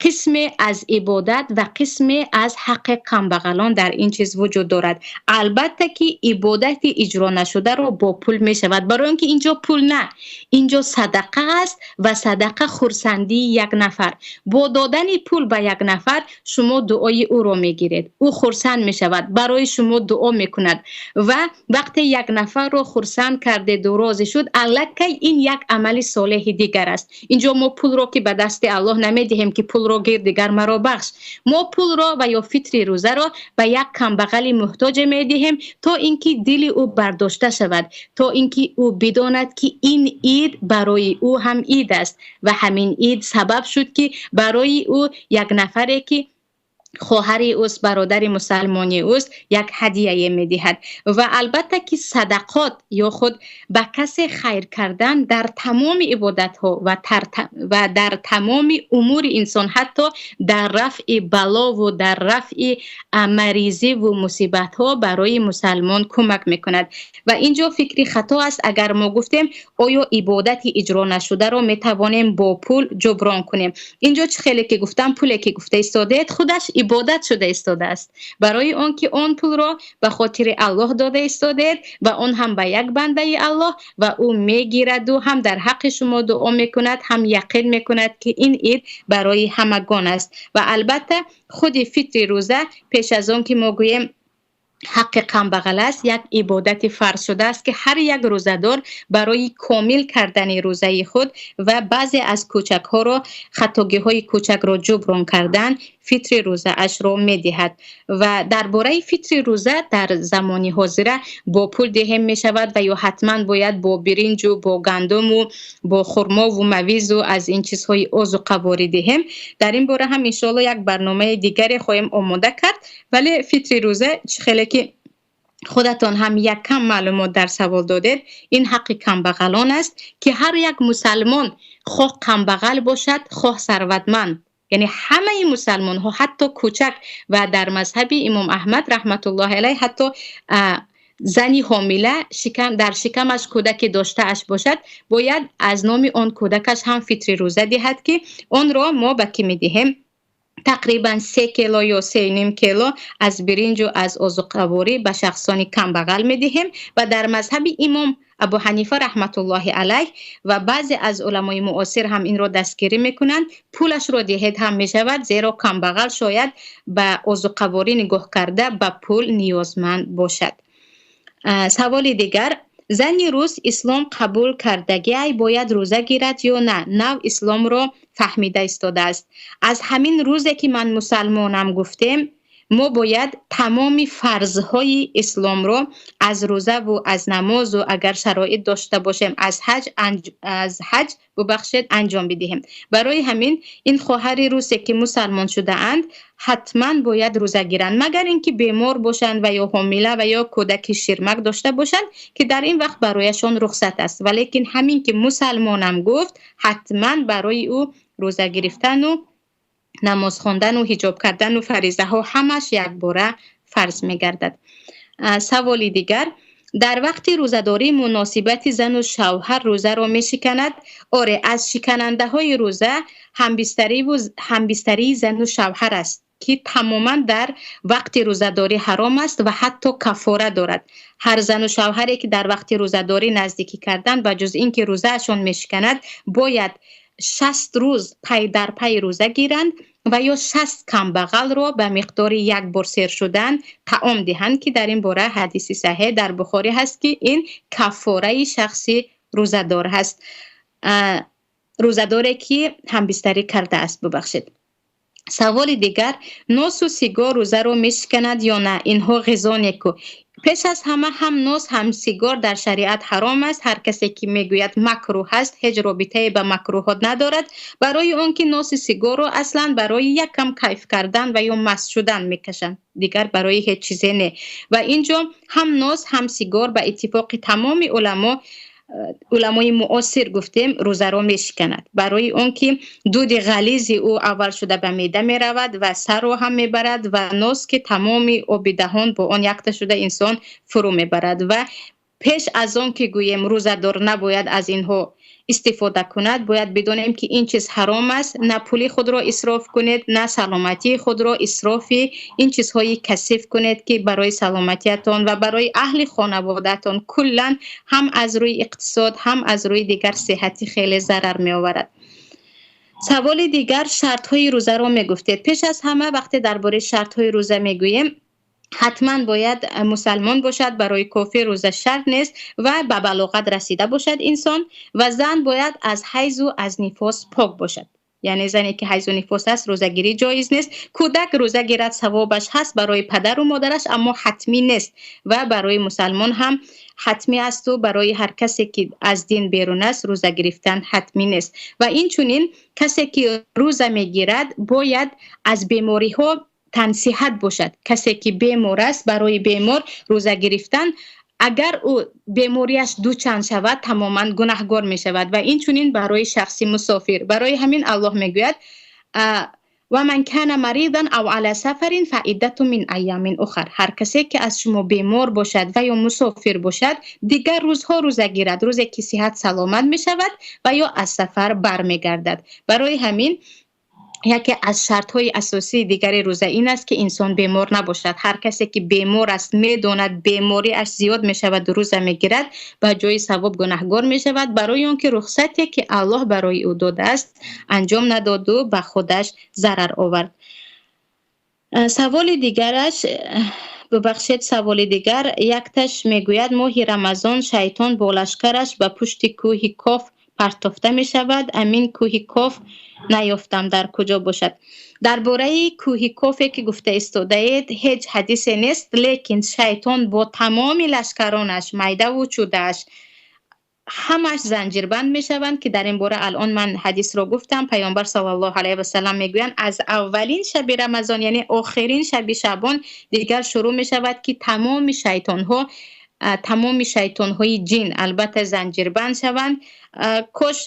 قسم از عبادت و قسم از حق کمبغلان در این چیز وجود دارد. البته که عبادت اجرا نشده را با پول می شود، برای اینکه اینجا پول نه، اینجا صدقه است و صدقه خرسندی یک نفر. با دادن پول به یک نفر شما دعای او را می گیرید، او خرسند می شود، برای شما دعا می کند و وقتی یک نفر را خرسند کرده و راضی شد، الکی این یک عمل صالح دیگر است. اینجا ما پول را که به دست الله نمی دهیم که پول را گیر دیگر مرا بخش، ما پول را و یا فطر روزه را به یک کمبغل محتاج می دهیم تا اینکه دل او برداشته شود، تا اینکه او بداند که این عید برای او هم عید است و همین عید سبب شد که برای او یک نفری که خواهر اوست، برادر مسلمانی اوست، یک هدیه میدهد. و البته که صدقات یا خود به کسی خیر کردن در تمام عبادت ها و در تمام امور انسان، حتی در رفع بلا و در رفع مریضی و مصیبت ها برای مسلمان کمک میکند. و اینجا فکری خطا است اگر ما گفتیم آیا عبادت اجرا نشده را میتوانیم با پول جبران کنیم. اینجا چه خیلی که گفتم، پولی که گفته ایستادید خودش عبادت شده ایستاده است، برای آن که آن پول را به خاطر الله داده ایستادید و آن هم به یک بنده الله و او میگیرد و هم در حق شما دعا میکند، هم یقین میکند که این عید برای همگان است. و البته خود فطر روزه پیش از آن که ما گوییم Ҳаққи камбағал аст, як ибодати фарз шуда аст, ки ҳар як рӯзадор барои комил кардани рӯзаи худ ва баъзе аз кӯчакҳоро, хатогиҳои кӯчакро ҷуброн кардан, фитри рӯзаашро медиҳад. Ва дар бораи фитри рӯза дар замони ҳозира бо пул диҳем мешавад ва ё ҳатман бояд бо биринҷу бо гандуму бо хурмову мавизу аз ин чизҳои озуқаворӣ диҳем. Дар ин бора ҳам иншоалло як барномаи дигаре хоҳем омода кард. Вале фитри рӯза, чӣ хеле ки худатон ҳам як кам маълумот дар савол додед, ин ҳаққи камбағалон аст, ки ҳар як мусалмон, хоҳ камбағал бошад, хоҳ сарватманд, яъне ҳамаи мусалмонҳо, ҳатто кӯчак, ва дар мазҳаби имом Аҳмад раҳматуллоҳи алайҳ ҳатто зани ҳомила дар шикамаш кӯдаке доштааш бошад, бояд аз номи он кӯдакаш ҳам фитри рӯза диҳад, ки онро мо ба кӣ медиҳем? Тақрибан 3 кило ё 3.5 кило аз биринҷу аз озуқаворӣ ба шахсони камбағал медиҳем. Ва дар мазҳаби имом Абу Ҳанифа раҳматуллоҳи алайҳ, ва баъзе аз уламои муосир ҳам инро дастгирӣ мекунанд, пулашро диҳед ҳам мешавад, зеро камбағал шояд ба озуқаворӣ нигоҳ карда ба пул ниёзманд бошад. Саволи дигар: зани рус ислом қабул кардагиай бояд рӯза гирад ё на? Нав исломро фаҳмида истодааст. Аз ҳамин рӯзе ки ман мусалмонам гуфтем, мо бояд тамоми фарзҳои исломро, аз рӯзаву аз намозу, агар шароит дошта бошем, аз ҳаҷ, бубахшед, анҷом бидиҳем. Барои ҳамин ин хоҳари русе ки мусалмон шудаанд, ҳатман бояд рӯза гиранд, магар ин ки бемор бошанд ва ё ҳомила ва ё кӯдаки ширмак дошта бошанд, ки дар ин вақт барояшон рухсат аст. Валекин ҳамин ки мусалмонам гуфт, ҳатман барои ӯ рӯза гирифтану намоз хондану ҳиҷоб кардану фаризаҳо ҳамаш якбора фарз мегардад. Саволи дигар: дар вақти рӯзадорӣ муносибати зану шавҳар рӯзаро мешиканад? Оре, аз шиканандаҳои рӯза ҳамбистарии зану шавҳар аст, ки тамоман дар вақти рӯзадорӣ ҳаром аст ва ҳатто каффора дорад. Ҳар зану шавҳаре ки дар вақти рӯзадорӣ наздикӣ кардан, ба ҷуз ин ки рӯзаашон мешиканад, бояд 60 рӯз пай дар пай рӯза гиранд ва ё 60 камбағалро ба миқдори як бор сер шудан таом диҳанд, ки дар ин бора ҳадиси саҳеҳ дар Бухорӣ ҳаст, ки ин каффораи шахси рӯзадор ҳаст, рӯзадоре ки ҳамбистарӣ кардааст, бубахшед. Саволи дигар: носу сигор рӯзаро мешиканад ё на? Инҳо ғизо неку. Пеш аз ҳама, ҳам нос, ҳам сигор дар шариат ҳаром аст. Ҳар касе ки мегӯяд макрӯҳ аст, ҳеҷ робитае ба макрӯҳот надорад, барои он ки носи сигорро аслан барои як кам кайф кардан ва ё маст шудан мекашанд, дигар барои ҳеҷ чизе не. Ва инҷо ҳам нос, ҳам сигор ба иттифоқи тамоми уламо, уламои муосир гуфтем, рӯзаро мешиканад, барои он ки дуди ғализи ӯ аввал шуда ба меъда меравад ва сарро ҳам мебарад, ва нос ки тамоми оби даҳон бо он якта шуда инсон фурӯ мебарад. Ва пеш аз он ки гӯем рӯзадор набояд аз инҳо истифода кунад, бояд бидонем, ки ин чиз ҳаром аст. На пули худро исроф кунед, на саломатии худро исрофи ин чизҳои касиф кунед, ки барои саломатиятон ва барои аҳли хонаводаатон куллан ҳам аз рӯи иқтисод, ҳам аз рӯи дигар сиҳатӣ хеле зарар меоварад. Саволи дигар: шартҳои рӯзаро мегуфтед. Пеш аз ҳама, вақте дар бораи шартҳои рӯза мегӯем, ҳатман бояд мусалмон бошад, барои кофир рӯза шарт нест, ва ба балоғат расида бошад инсон, ва зан бояд аз ҳайзу аз нифос пок бошад, яъне зане ки ҳайзу нифос аст, рӯзагирӣ ҷоиз нест. Кӯдак рӯза гирад, савобаш ҳаст барои падару модараш, аммо ҳатмӣ нест ва барои мусалмон ҳам ҳатмӣ асту барои ҳар касе ки аз дин берун аст, рӯза гирифтан ҳатмӣ нест. Ва инчунин касе ки рӯза мегирад, бояд аз бемориҳо тансиҳат бошад. Касе ки бемор аст, барои бемор рӯза гирифтан, агар ӯ бемориаш дучанд шавад, тамоман гунаҳгор мешавад. Ва инчунин барои шахси мусофир. Барои ҳамин Аллоҳ мегӯяд: ومن كان مريضا أو على سفر فعدة من أيام أخر. Ҳар касе ки аз шумо бемор бошад ва ё мусофир бошад, дигар рӯзҳо рӯза гирад, рӯзе ки сиҳат саломат мешавад ва ё аз сафар бармегардад. Барои ҳамин яке аз шартҳои асосии дигари рӯза ин аст, ки инсон бемор набошад. Ҳар касе ки бемор аст, медонад, бемориаш зиёд мешавад, рӯза мегирад, ба ҷои савоб гунаҳгор мешавад, барои он ки рухсате ки Аллоҳ барои ӯ додааст, анҷом надоду ба худаш зарар овард. Саволи дигараш Бубахшед, саволи дигар якташ мегӯяд: моҳи Рамазон шайтон бо лашкараш ба пушти кӯҳи Коф партофта мешавад. Амин кӯҳи Коф наёфтам, дар куҷо бошад? Дар бораи кӯҳи Кофе ки гуфта истодаед, ҳеҷ ҳадисе нест, лекин шайтон бо тамоми лашкаронаш, майдаву чӯдааш, ҳамаш занҷирбанд мешаванд, ки дар ин бора алон ман ҳадисро гуфтам. Паёмбар саллаллоҳу алайҳи васаллам мегӯянд, аз аввалин шаби Рамазон, яъне охирин шаби Шаъбон, дигар шурӯъ мешавад, ки тамоми шайтонҳо, тамоми шайтонҳои ҷин албатта занҷирбанд шаванд. Кош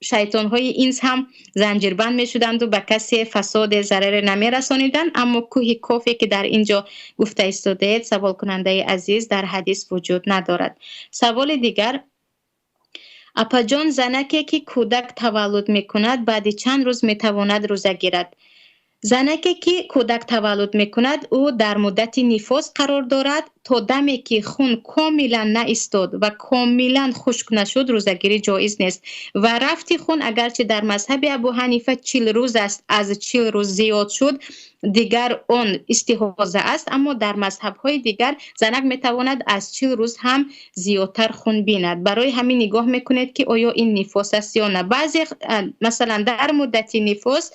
шайтонҳои инс ҳам занҷирбанд мешуданд ба касе фасоде, зараре намерасониданд. Аммо кӯҳи Кофе ки дар инҷо гуфта истодаед, саволкунандаи азиз, дар ҳадис вуҷуд надорад. Саволи дигар: апаҷон, занаке ки кӯдак таваллуд мекунад, баъди чанд рӯз метавонад рӯза гирад? Занаке ки кӯдак таваллуд мекунад, ӯ дар муддати нифос қарор дорад. То даме ки хун комилан наистод ва комилан хушк нашуд, рӯзагирӣ ҷоиз нест. Ва рафти хун, агарчи дар мазҳаби Абу Ҳанифа 40 рӯз аст, аз 40 рӯз зиёд шуд, дигар он истиҳоза аст, аммо дар мазҳабҳои дигар занак метавонад аз 40 рӯз ҳам зиёдтар хун бинад. Барои ҳамин нигоҳ мекунед, ки оё ин нифос аст ё на. Баъзе, масалан, дар муддати нифос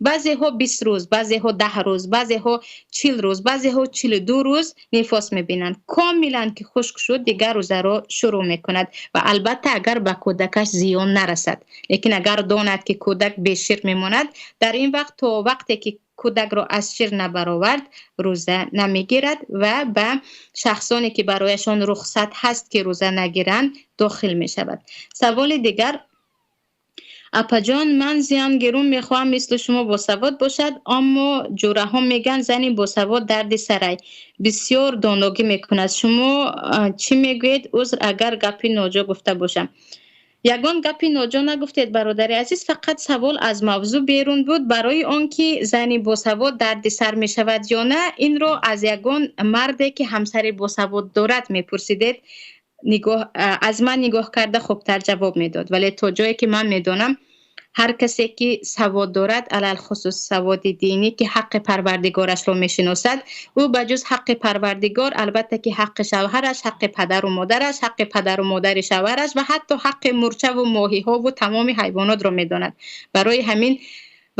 баъзеҳо 20 рӯз, баъзеҳо 10 рӯз, баъзеҳо 40 рӯз, баъзеҳо 42 рӯз нифос мебинанд. Комилан ки хушк шуд, дигар рӯзаро шурӯъ мекунад ва албатта агар ба кӯдакаш зиён нарасад. Лекин агар донад, ки кӯдак бешир мемонад, дар ин вақт то вақте ки кӯдакро аз шир набаровард, рӯза намегирад ва ба шахсоне ки барояшон рухсат ҳаст, ки рӯза нагиранд, дохил мешавад. Саволи дигар: апаҷон, ман зиёнгирум, мехоҳам мисли шумо босавод бошад, аммо ҷӯраҳо мегӯянд, зани босавод дарди сарай, бисёр доногӣ мекунад. Шумо чӣ мегӯед? Узр, агар гапи ноҷо гуфта бошам. Ягон гапи ноҷо нагуфтед, бародари азиз, фақат савол аз мавзӯъ берун буд. Барои он ки зани босавод дарди сар мешавад ё на, инро аз ягон марде ки ҳамсари босавод дорад мепурсидед. Нигоҳ аз ман нигоҳ карда хубтар ҷавоб медод. Вале то ҷое ки ман медонам, ҳар касе ки савод дорад, алалхусус саводи динӣ, ки ҳаққи Парвардигорашро мешиносад, ӯ ба ҷуз ҳаққи Парвардигор, албатта ки ҳаққи шавҳараш, ҳаққи падару модараш, ҳаққи падару модари шавҳараш ва ҳатто ҳаққи мурчаву моҳиҳову тамоми ҳайвонотро медонад. Барои ҳамин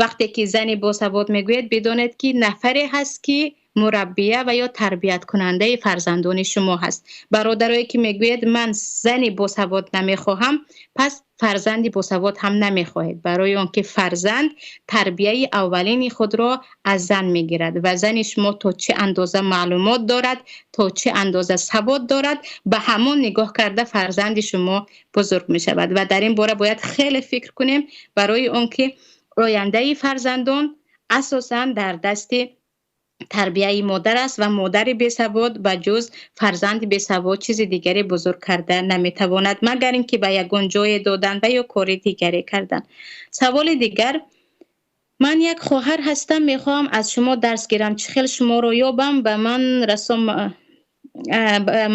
вақте ки зани босавод мегӯяд, бидонед, ки нафаре ҳаст, ки мураббия ва ё тарбияткунандаи фарзандони шумо ҳаст. Бародарое ки мегӯяд, ман зани босавод намехоҳам, пас фарзанди босавод ҳам намехоҳед, барои он ки фарзанд тарбияи аввалини худро аз зан мегирад ва зани шумо то чӣ андоза маълумот дорад, то чӣ андоза савод дорад, ба ҳамон нигоҳ карда фарзанди шумо бузург мешавад. Ва дар ин бора бояд хеле фикр кунем, барои он ки ояндаи фарзандон асосан дар дасти тарбияи модар аст ва модари бесавод ба ҷуз фарзанди бесавод чизи дигаре бузург карда наметавонад, магар ин ки ба ягон ҷое додан ва ё кори дигаре кардан. Саволи дигар: ман як хоҳар ҳастам, мехоҳам аз шумо дарс гирам, чӣ хел шуморо ёбам? Ба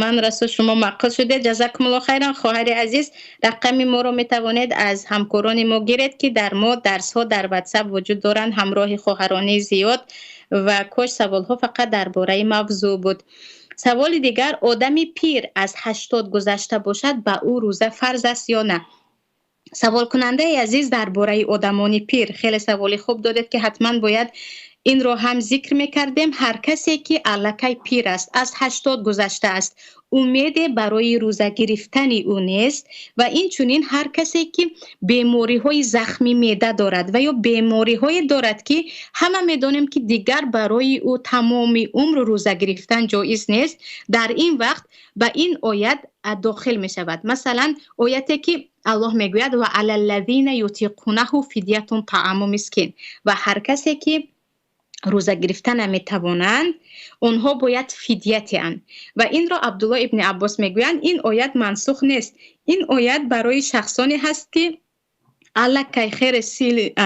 ман расо шумо маъқул шудед. Ҷазакумулло хайран, хоҳари азиз. Рақами моро метавонед аз ҳамкорони мо гиред, ки дар мо дарсҳо дар Ватсап вуҷуд доранд, ҳамроҳи хоҳарони зиёд. Ва кош саволҳо фақат дар бораи мавзӯъ буд. Саволи дигар: одами пир, аз 80 гузашта бошад, ба ӯ рӯза фарз аст ё на? Саволкунандаи азиз, дар бораи одамони пир хеле саволи хуб додед, ки ҳатман бояд инро ҳам зикр мекардем. Ҳар касе ки аллакай пир аст, аз 80 гузашта аст, умеде барои рӯза гирифтани ӯ нест ва инчунин ҳар касе ки бемориҳои захми меъда дорад ва ё бемориҳое дорад, ки ҳама медонем, ки дигар барои ӯ тамоми умр рӯза гирифтан ҷоиз нест, дар ин вақт ба ин оят дохил мешавад. Масалан, ояте ки Аллоҳ мегӯяд: ва алаллазина ютиқунаҳу фидятун тааму мискин. Ва ҳар касе ки рӯза гирифта наметавонанд, онҳо бояд фидя диҳанд. Ва инро Абдулло ибни Аббос мегӯянд, ин оят мансух нест, ин оят барои шахсоне ҳаст, ки Аллакай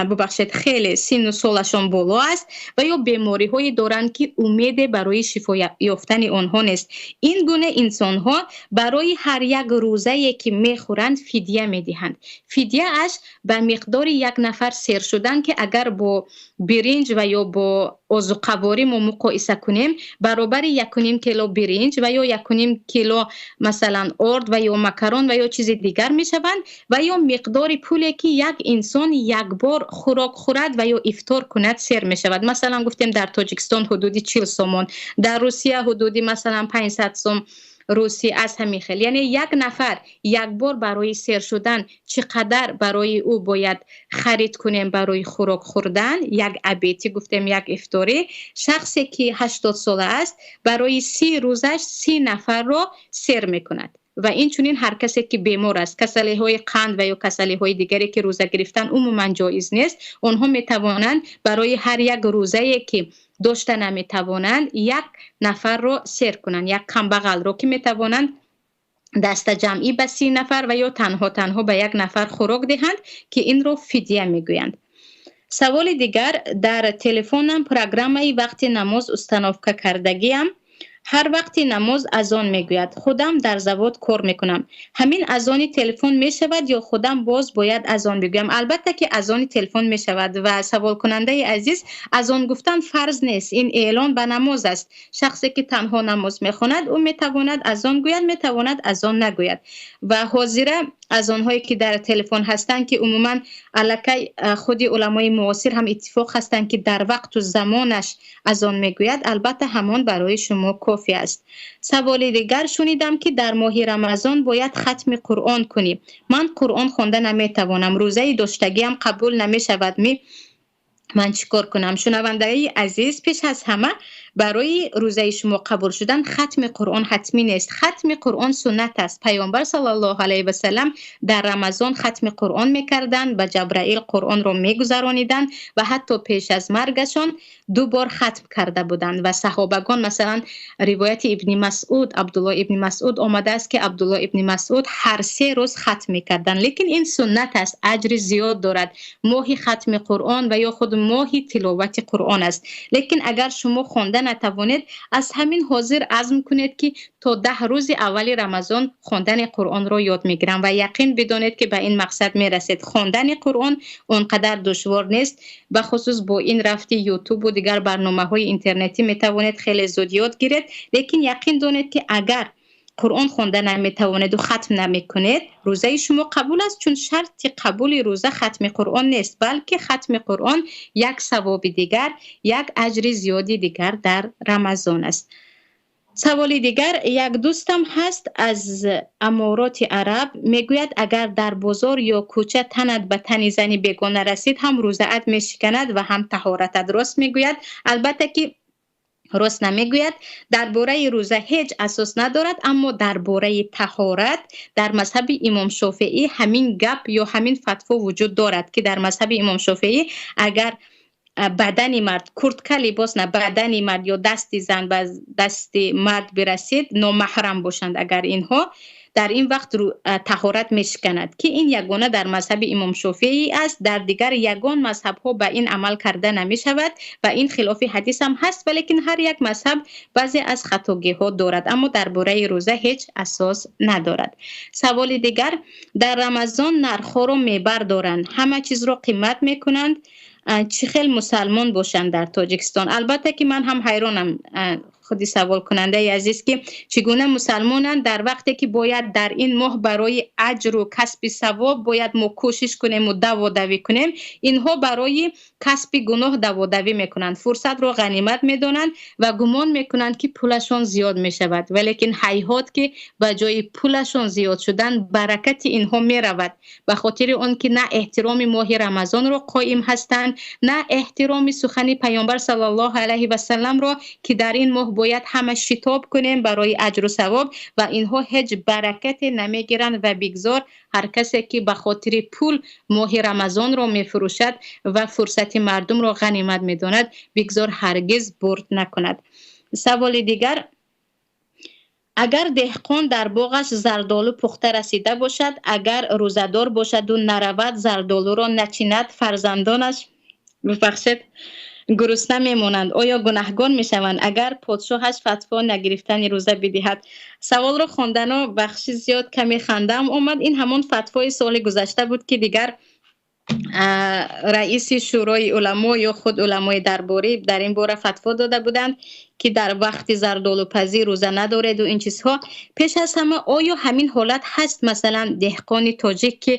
бубахшед, хеле синну солашон боло аст ва ё бемориҳое доранд, ки умеде барои шифо ёфтани онҳо нест. Ин гуна инсонҳо барои ҳар як рӯзае, ки мехӯранд, фидя медиҳанд. Фидяаш ба миқдори як нафар сер шудан, ки агар бо биринҷ ва ё бо озуқаворӣ мо муқоиса кунем, баробари 1,5 кило биринҷ ва ё 1,5 кило, масалан, орд ва ё макарон ва ё чизи дигар мешаванд, ва ё миқдори пуле, ки як инсон як бор хӯрок хӯрад ва ё ифтор кунад, сер мешавад. Масалан, гуфтем, дар Тоҷикистон ҳудуди 40 сомон, дар Русия ҳудуди, масалан, 500 сом русӣ, аз ҳамин хел. Яъне як нафар як бор барои сер шудан чӣ қадар барои ӯ бояд харид кунем барои хӯрок хӯрдан, як обед и, гуфтем, як ифторӣ. Шахсе, ки 80 сола аст, барои 30 рӯзаш 30 нафарро сер мекунад. Ва инчунин ҳар касе, ки бемор аст, касалиҳои қанд ва ё касалиҳои дигаре, ки рӯза гирифтан умуман ҷоиз нест, онҳо метавонанд барои ҳар як рӯзае, ки дошта наметавонанд, як нафарро сер кунанд, як камбағалро, ки метавонанд дастаҷамъӣ ба 30 нафар ва ё танҳо танҳо ба як нафар хӯрок диҳанд, ки инро фидя мегӯянд. Саволи дигар: дар телефонам программаи вақти намоз установка кардагиам, ҳар вақти намоз азон мегӯяд. Худам дар завод кор мекунам. Ҳамин азони телефон мешавад ё худам боз бояд азон бигӯям? Албатта, ки азони телефон мешавад. Ва саволкунандаи азиз, азон гуфтан фарз нест, ин эълон ба намоз аст. Шахсе, ки танҳо намоз мехонад, ӯ метавонад азон гӯяд, метавонад азон нагӯяд. Ва ҳозира азонҳое, ки дар телефон ҳастанд, ки умуман аллакай худи уламои муосир ҳам иттифоқ ҳастанд, ки дар вақту замонаш азон мегӯяд, албатта, ҳамон барои шумо кофӣ аст. Саволи дигар: шунидам, ки дар моҳи Рамазон бояд хатми Қуръон кунӣ. Ман Қуръон хонда наметавонам, рӯзаи доштагиам қабул намешавад ми? Ман чӣ кор кунам? Шунавандаи азиз, пеш аз ҳама, барои рӯзаи шумо қабул шудан хатми Қуръон ҳатмӣ нест. Хатми Қуръон суннат аст. Паёмбар саллаллоҳу алайҳи васалам дар Рамазон хатми Қуръон мекарданд, ба Ҷабраил Қуръонро мегузарониданд ва ҳатто пеш аз маргашон ду бор хатм карда буданд. Ва саҳобагон, масалан, ривояти Ибни Масъуд, Абдулло ибни Масъуд омадааст, ки Абдулло ибни Масъуд ҳар 3 рӯз хатм мекарданд. Лекин ин суннат аст, аҷри зиёд дорад. Моҳи хатми Қуръон ва ё худ моҳи тиловати Қуръон аст. Лекин агар шумо хонда натавонед, аз ҳамин ҳозир азм кунед, ки то 10 рӯзи аввали Рамазон хондани Қуръонро ёд мегирам, ва яқин бидонед, ки ба ин мақсад мерасед. Хондани Қуръон он қадар душвор нест, бахусус бо ин рафти Ютубу дигар барномаҳои интернетӣ метавонед хеле зуд ёд гиред. Лекин яқин донед, ки агар Қуръон хонда наметавонеду хатм намекунед, рӯзаи шумо қабул аст, чун шарти қабули рӯза хатми Қуръон нест, балки хатми Қуръон як савоби дигар, як аҷри зиёди дигар дар Рамазон аст. Саволи дигар: як дӯстам ҳаст аз Амороти Араб, мегӯяд, агар дар бозор ё кӯча танат ба тани зани бегона расид, ҳам рӯзаат мешиканад ва ҳам таҳоратат. Рост мегӯяд? Албатта, ки рост намегӯяд. Дар бораи рӯза ҳеҷ асос надорад, аммо дар бораи таҳорат дар мазҳаби Имом Шофеӣ ҳамин гап ё ҳамин фатво вуҷуд дорад, ки дар мазҳаби Имом Шофеӣ агар бадани мард, куртка, либос на, бадани мард ё дасти зан ба дасти мард бирасид, номаҳрам бошанд агар инҳо, дар ин вақт таҳорат мешиканад, ки ин ягона дар мазҳаби Имом Шофеӣ аст. Дар дигар ягон мазҳабҳо ба ин амал карда намешавад ва ин хилофи ҳадис ҳам ҳаст. Валекин ҳар як мазҳаб баъзе аз хатогиҳо дорад, аммо дар бораи рӯза ҳеҷ асос надорад. Саволи дигар: дар Рамазон нархҳоро мебардоранд, ҳама чизро қимат мекунанд, чӣ хел мусалмон бошанд дар Тоҷикистон? Албатта, ки ман ҳам ҳайронам, худи саволкунандаи азиз, ки чӣ гуна мусалмонанд, дар вақте ки бояд дар ин моҳ барои аҷру касби савоб бояд мо кӯшиш кунему даводавӣ кунем, инҳо барои касби гуноҳ даводавӣ мекунанд, фурсатро ғанимат медонанд ва гумон мекунанд, ки пулашон зиёд мешавад. Валекин ҳайҳот, ки ба ҷои пулашон зиёд шудан, баракати инҳо меравад, ба хотири он ки на эҳтироми моҳи Рамазонро қоим ҳастанд, на эҳтироми сухани Паёмбар саллаллоҳу алайҳи васалламро, ки дар ин моҳ бояд ҳама шитоб кунем барои аҷру савоб. Ва инҳо ҳеҷ баракате намегиранд. Ва бигзор ҳар касе, ки ба хотири пул моҳи Рамазонро мефурӯшад ва фурсати мардумро ғанимат медонад, бигзор ҳаргиз бурд накунад. Саволи дигар: Агар деҳқон дар боғаш зардолу пухта расида бошад, агар рӯзадор бошаду наравад, зардолуро начинад, фарзандонаш, бубахшед, гурусна мемонанд. Оё гунаҳгор мешаванд, агар подшоҳаш фатво нагирифтани рӯза бидиҳад? Саволро хондану бахши зиёд каме хандаам омад. Ин ҳамон фатвои соли гузашта буд, ки дигар раиси шӯрои уламо ё худ уламои дарборӣ дар ин бора фатво дода буданд, ки дар вақти зардолупазӣ рӯза надореду ин чизҳо. Пеш аз ҳама, оё ҳамин ҳолат ҳаст, масалан, деҳқони тоҷик, ки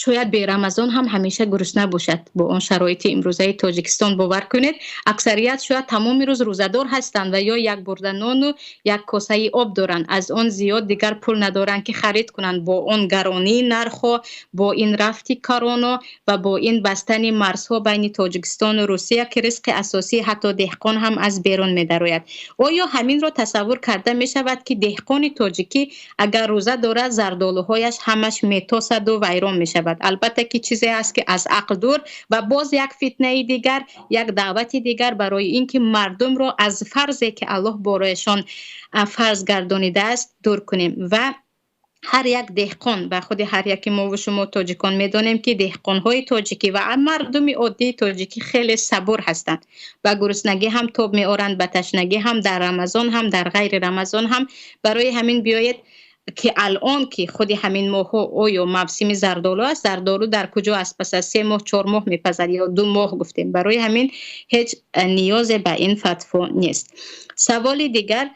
шояд бе Рамазон ҳам ҳамеша гурусна бошад? Бо он шароити имрӯзаи Тоҷикистон, бовар кунед, аксарият шояд тамоми рӯз рӯзадор ҳастанд ва ё як бурда нону як косаи об доранд, аз он зиёд дигар пул надоранд, ки харид кунанд. Бо он гаронии нархҳо, бо ин рафти короно ва бо ин бастани марзҳо байни Тоҷикистону Русия, ки ризқи асосии ҳатто деҳқон ҳам аз берун медарояд, оё ҳаминро тасаввур карда мешавад, ки деҳқони тоҷикӣ агар рӯза дорад, зардолуҳояш ҳамаш метосаду вайрон мешавад? Албатта, ки чизе аст, ки аз ақл дур, ва боз як фитнаи дигар, як даъвати дигар барои ин ки мардумро аз фарзе, ки Аллоҳ борояшон фарз гардонидааст, дур кунем. Ва ҳар як деҳқон, ба худи ҳар яки мову шумо тоҷикон медонем, ки деҳқонҳои тоҷикӣ ва мардуми оддии тоҷикӣ хеле сабур ҳастанд, ба гуруснагӣ ҳам тоб меоранд, ба ташнагӣ ҳам, дар Рамазон ҳам, дар ғайри Рамазон ҳам. Барои ҳамин биёед, ки алон ки худи ҳамин моҳҳо оё мавсими зардолу аст? Зардолу дар куҷо аст? Пас аз 3 моҳ, 4 моҳ мепазад ё 2 моҳ гуфтем. Барои ҳамин ҳеҷ ниёзе ба ин фатво нест. Саволи дигар: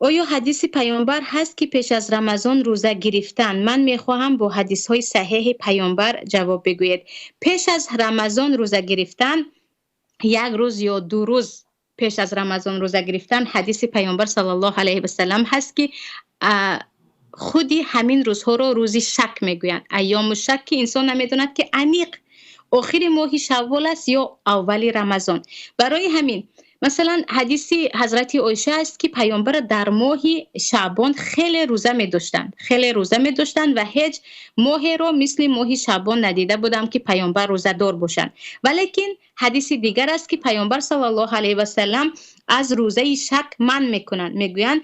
оё ҳадиси паёмбар ҳаст, ки пеш аз Рамазон рӯза гирифтан? Ман мехоҳам бо ҳадисҳои саҳеҳи паёмбар ҷавоб бигӯед. Пеш аз Рамазон рӯза гирифтан, як рӯз ё 2 рӯз пеш аз Рамазон рӯза гирифтан, ҳадиси паёмбар саллаллоҳу алайҳи васалам ҳаст, ки худи ҳамин рӯзҳоро рӯзи шак мегӯянд, айёму шак, ки инсон намедонад, ки аниқ охири моҳи шаввол аст ё аввали Рамазон. Барои ҳамин, масалан, ҳадиси ҳазрати Оиша аст, ки паёмбар дар моҳи шаъбон хеле рӯза медоштанд, хеле рӯза медоштанд, ва ҳеҷ моҳеро мисли моҳи шаъбон надида будам, ки паёмбар рӯзадор бошанд. Валекин ҳадиси дигар аст, ки паёмбар саллаллоҳу алайҳи васалам аз рӯзаи шак манъ мекунанд. Мегӯянд,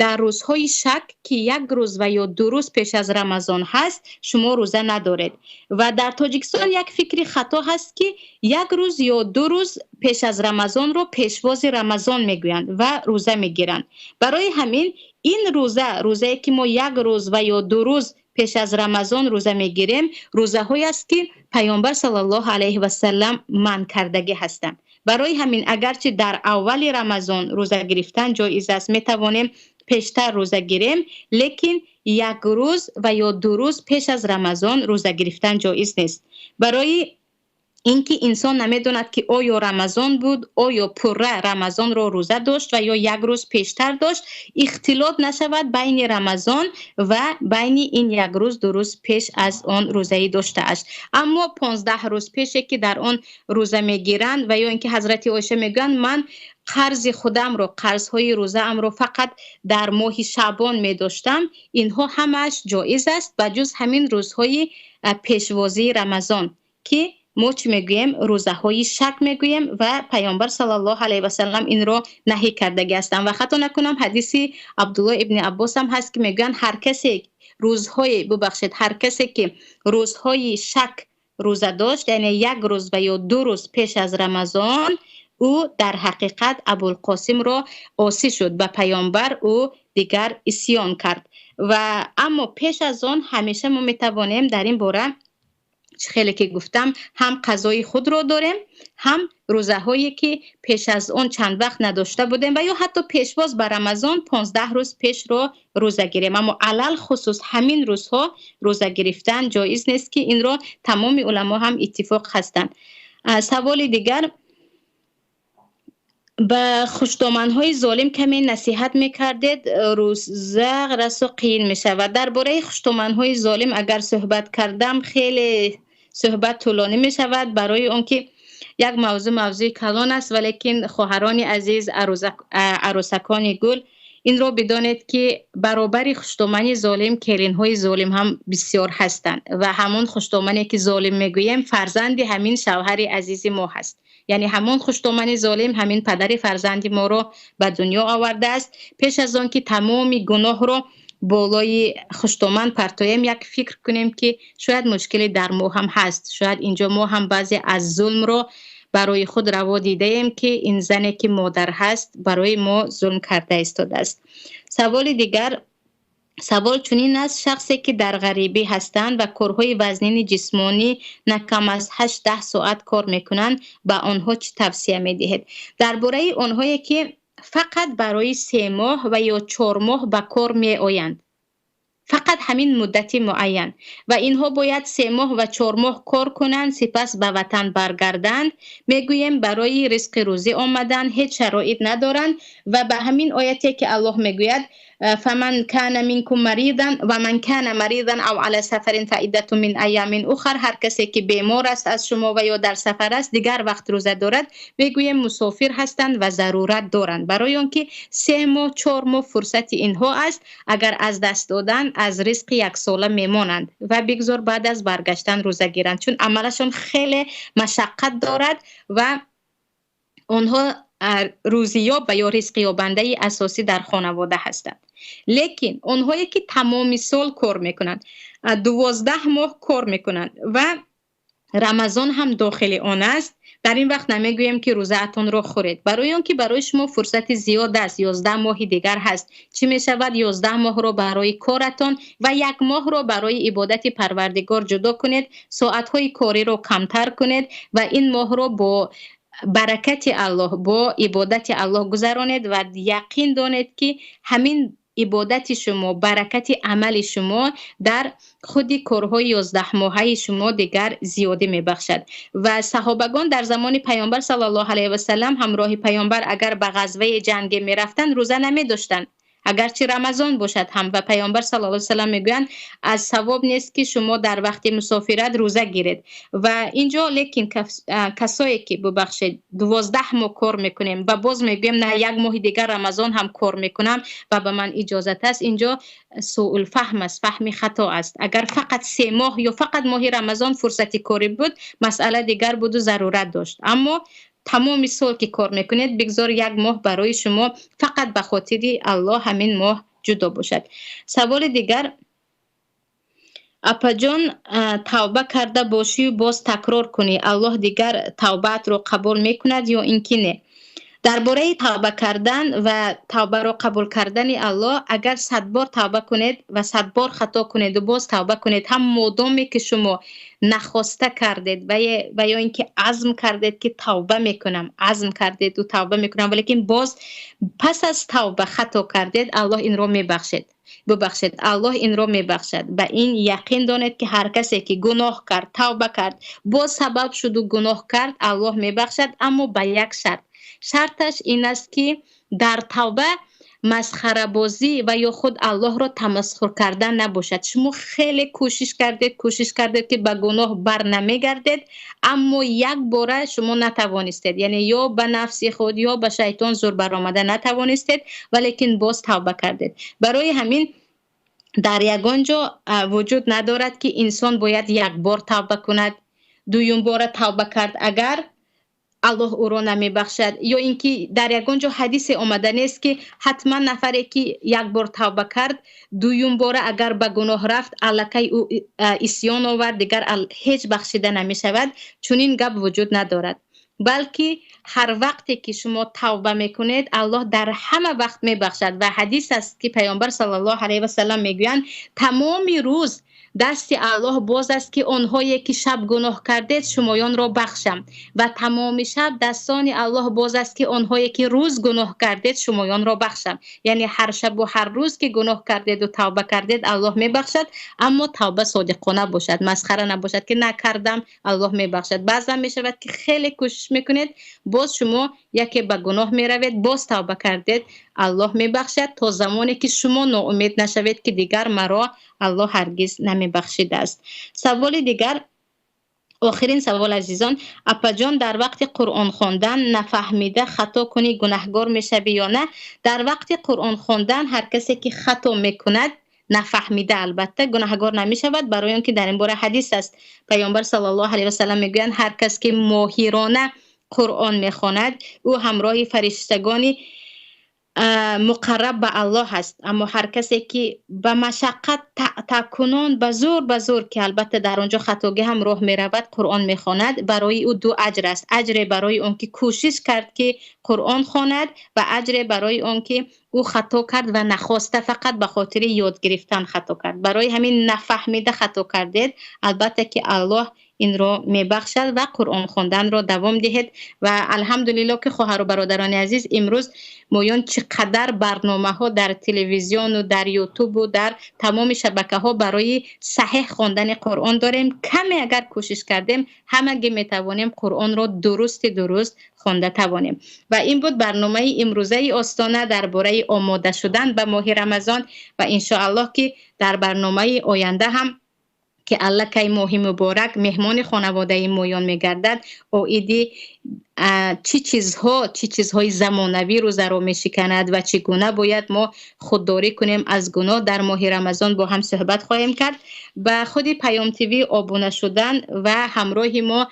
дар рӯзҳои шак, ки як рӯз ва ё 2 рӯз пеш аз Рамазон ҳаст, шумо рӯза надоред. Ва дар Тоҷикистон як фикри хато ҳаст, ки як рӯз ё 2 рӯз пеш аз Рамазонро пешвози Рамазон мегӯянд ва рӯза мегиранд. Барои ҳамин ин рӯза, рӯзае ки мо як рӯз ва ё 2 рӯз пеш аз Рамазон рӯза мегирем, рӯзаҳое аст, ки паёмбар саллаллоҳу алайҳи васалам манъ кардагӣ ҳастанд. Барои ҳамин, агарчи дар аввали Рамазон рӯза гирифтан ҷоиз аст, метавонем пештар рӯза гирем, лекин як рӯз ва ё 2 рӯз пеш аз Рамазон рӯза гирифтан ҷоиз нест, барои ин ки инсон намедонад, ки оё Рамазон буд, оё пурра Рамазонро рӯза дошт ва ё як рӯз пештар дошт, ихтилот нашавад байни Рамазон ва байни ин як рӯз, 2 рӯз пеш аз он рӯзаи доштааш. Аммо 15 рӯз пеше, ки дар он рӯза мегиранд, ва ё ин ки ҳазрати Оиша мегӯянд, ман қарзи худамро, қарзҳои рӯзаамро фақат дар моҳи шаъбон медоштам, инҳо ҳамааш ҷоиз аст, ба ҷуз ҳамин рӯзҳои пешвозии Рамазон, ки мо чӣ мегӯем? Рӯзаҳои шак мегӯем, ва паёмбар саллаллоҳу алайҳи васалам инро наҳӣ кардагӣ ҳастанд. Ва хато накунам, ҳадиси Абдулло ибни Аббос ҳам ҳаст, ки мегӯянд, ҳар касе рӯзҳои, бубахшед, ҳар касе ки рӯзҳои шак рӯза дошт, яъне як рӯз ва ё 2 рӯз пеш аз Рамазон, ӯ дар ҳақиқат Абулқосимро осӣ шуд, ба паёмбар ӯ дигар исьён кард. Ва аммо пеш аз он ҳамеша мо метавонем дар ин бора, чӣ хеле ки гуфтам, ҳам қазои худро дорем, ҳам рӯзаҳое ки пеш аз он чанд вақт надошта будем, ва ё ҳатто пешвоз ба Рамазон 15 рӯз пешро рӯза гирем. Аммо алалхусус ҳамин рӯзҳо рӯза гирифтан ҷоиз нест, ки инро тамоми уламо ҳам иттифоқ ҳастанд. Саволи дигар: ба хушдоманҳои золим каме насиҳат мекардед, рӯза расо қиин мешавад. Дар бораи хушдоманҳои золим агар суҳбат кардам, хеле суҳбат тӯлонӣ мешавад, барои он ки як мавзӯъ, мавзӯи калон аст. Валекин, хоҳарони азиз, арӯсакони гул, Инро бидонед, ки баробари хуштомани золим келинҳои золим ҳам бисёр ҳастанд ва ҳамон хуштомане ки золим мегӯем, фарзанди ҳамин шавҳари азизи мо ҳаст. Яъне ҳамон хуштомани золим ҳамин падари фарзанди моро ба дунё овардааст. Пеш аз он ки тамоми гуноҳро болои хуштоман партоем, як фикр кунем, ки шояд мушкиле дар мо ҳам ҳаст. Шояд инҷо мо ҳам баъзе аз зулмро барои худ раво дидаем, ки ин зане ки модар ҳаст, барои мо зулм карда истодааст. Саволи дигар, савол чунин аст: шахсе ки дар ғарибӣ ҳастанд ва корҳои вазнини ҷисмонӣ на кам аз 8-10 соат кор мекунанд, ба онҳо чӣ тавсия медиҳед? Дар бораи онҳое ки фақат барои 3 моҳ ва ё 4 моҳ ба кор меоянд, фақат ҳамин муддати муайян, ва инҳо бояд 3 моҳ ва 4 моҳ кор кунанд, сипас ба ватан баргарданд, мегӯем барои ризқи рӯзӣ омадан, ҳеҷ шароит надоранд ва ба ҳамин ояте ки Аллоҳ мегӯяд: فمن كان منكم مريضا ومن كان مريضا او على سفر فعدة من ایام اخر. هر کسی که بیمار است از شما و یا در سفر است، دیگر وقت روزه دارد. میگوییم مسافر هستند و ضرورت دارند، برای آنکه 3 ماه 4 ماه فرصت اینها است، اگر از دست دادن از رزق یک ساله میمانند و بگذار بعد از برگشتن روزه گیرند، چون عملشون خیلی مشقت دارد و آنها روزیاب و یا رزق یابنده اساسی در خانواده هستند. لیکن آنهایی که تمام سال کار میکنند، 12 ماه کار میکنند و رمضان هم داخل آن است، در این وقت نمیگوییم که روزه‌تان را خورید، برای آنکه برای شما فرصت زیاد است، 11 ماه دیگر هست. چی میشود؟ 11 ماه را برای کارتان و 1 ماه را برای عبادت پروردگار جدا کنید، ساعت‌های کاری را کمتر کنید و این ماه را با برکت الله، با عبادت الله گذرانید و یقین دانید که همین عبادت شما، برکت عمل شما در خود کارهای 11 ماهه شما دیگر زیادی میبخشد. و صحابگان در زمان پیامبر صلی الله علیه و سلم همراه پیامبر اگر به غزوه جنگ میرفتند روزه نمیداشتند، اگرچه رمضان باشد هم. و پیامبر صلی الله علیه و سلم میگویند از ثواب نیست که شما در وقت مسافرت روزه گیرید. و اینجا لیکن کسایی که ببخشید 12 ماه کار میکنیم و باز میگویم نه 1 ماه دیگر رمضان هم کار میکنم و به من اجازت است، اینجا سوء الفهم است، فهم خطا است. اگر فقط 3 ماه یا فقط ماه رمضان فرصت کاری بود، مسئله دیگر بود و ضرورت داشت. اما تمام سال که کار میکنید، بگذار 1 ماه برای شما فقط به خاطر الله همین ماه جدا باشد. سوال دیگر، اپا جان، توبه کرده باشی و باز تکرار کنی، الله دیگر توبه‌ات رو قبول میکند یا اینکه نه؟ درباره توبه کردن و توبه را قبول کردن الله، اگر 100 بار توبه کنید و 100 بار خطا کنید و باز توبه کنید، هم مادامی که شما نخواسته کردید و یا اینکه عزم کردید که توبه میکنم، عزم کردید و توبه میکنم، ولیکن باز پس از توبه خطا کردید، الله این را میبخشد. ببخشید، الله این را میبخشد. به این یقین دانید که هر کسی که گناه کرد، توبه کرد، باز سبب شد و گناه کرد، الله میبخشد، اما به یک شرط. شرطش این است که در توبه مسخره بازی و یا خود الله را تمسخر کردن نباشد. شما خیلی کوشش کردید، کوشش کردید که به گناه بر نمیگردید، اما یک باره شما نتوانستید، یعنی یا به نفس خود یا به شیطان زور برآمده نتوانستید، ولیکن باز توبه کردید. برای همین در یگان جا وجود ندارد که انسان باید یک بار توبه کند، دویم بار توبه کرد اگر الله او را نمیبخشد، یا اینکه در یگان جا حدیث آمده نیست که حتما نفری که یک بار توبه کرد دویم بار اگر به گناه رفت الکی او عصیان آورد، دیگر هیچ بخشیده نمیشود. چنین گپ وجود ندارد، بلکه هر وقتی که شما توبه میکنید الله در همه وقت میبخشد. و حدیث است که پیامبر صلی الله علیه و سلم میگویند تمام روز دست الله باز است که آنهایی که شب گناه کردید شمایان را بخشم، و تمام شب دستان الله باز است که آنهایی که روز گناه کردید شمایان را بخشم. یعنی هر شب و هر روز که گناه کردید و توبه کردید الله میبخشد، اما توبه صادقانه باشد، مسخره نباشد که نکردم الله میبخشد. بعضا میشود که خیلی کوشش میکنید، باز شما یکی به گناه میروید، باز توبه کردید الله میبخشد، تا زمانی که شما ناامید نشوید که دیگر مرا الله هرگز نمیبخشیده است. سوال دیگر، Охирин савол, азизон. Апаҷон, дар вақти Қуръон хондан нафаҳмида хато кунӣ, гунаҳгор мешавӣ ё на? Дар вақти Қуръон хондан ҳар касе ки хато мекунад нафаҳмида, албатта гунаҳгор намешавад, барои он ки дар ин бора ҳадис аст. Паёмбар саллаллоҳу алайҳи васаллам мегӯянд: ҳар кас ки моҳирона Қуръон мехонад, ӯ ҳамроҳи фариштагони муқарраб ба Аллоҳ аст. Аммо ҳар касе ки ба машаққат такунон, ба зӯр, ба зӯр, ки албатта дар он ҷо хатогӣ ҳам роҳ меравад, Қуръон мехонад, барои ӯ ду аҷр аст: аҷре барои он ки кӯшиш кард ки Қуръон хонад ва аҷре барои он ки ӯ хато кард ва нахоста, фақат ба хотири ёд гирифтан хато кард. Барои ҳамин нафаҳмида хато кардед, албатта ки Аллоҳ инро мебахшад ва Қуръон хонданро давом диҳед. Ва алҳамдулилло ки, хоҳару бародарони азиз, имрӯз моён чӣ қадар барномаҳо дар телевизиону дар Ютубу дар тамоми шабакаҳо барои саҳеҳ хондани Қуръон дорем. Каме агар кӯшиш кардем, ҳамагӣ метавонем Қуръонро дурусти дуруст хонда тавонем. Ва ин буд барномаи имрӯзаи Остона дар бораи омода шудан ба моҳи Рамазон. Ва иншоаллоҳ ки дар барномаи оянда ҳам, ки аллакай моҳи муборак меҳмони хонаводаи моён мегардад, оиди чӣ чизҳо, чӣ чизҳои замонавӣ рӯзаро мешиканад ва чӣ гуна бояд мо худдорӣ кунем аз гуноҳ дар моҳи Рамазон, бо ҳам суҳбат хоҳем кард. Ба худи Паём ТВ обуна шудан ва ҳамроҳи мо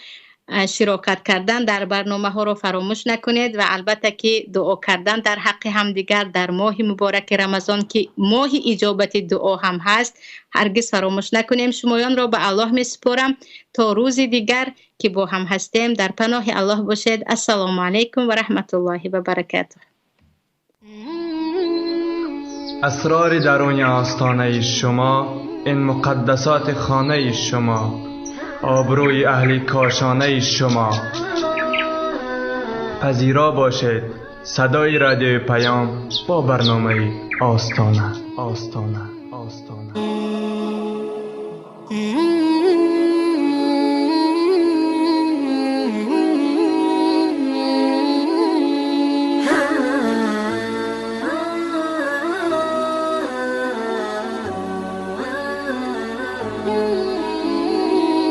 широкат кардан дар барномаҳоро фаромӯш накунед ва албатта ки дуо кардан дар ҳаққи ҳамдигар дар моҳи мубораки Рамазон, ки моҳи иҷобати дуо ҳам ҳаст, ҳаргиз фаромӯш накунем. Шумоёнро ба Аллоҳ месупорам. То рӯзи дигар ки бо ҳам ҳастем, дар паноҳи Аллоҳ бошед. Ассалому алайкум ва раҳматуллоҳи ва баракатуҳ. Асрори даруни остонаи шумо, ин муқаддасоти хонаи шумо, обрӯи аҳли кошонаи шумо. Пазиро бошед садои радиои Паём бо барномаи Остона, Остона, Остона.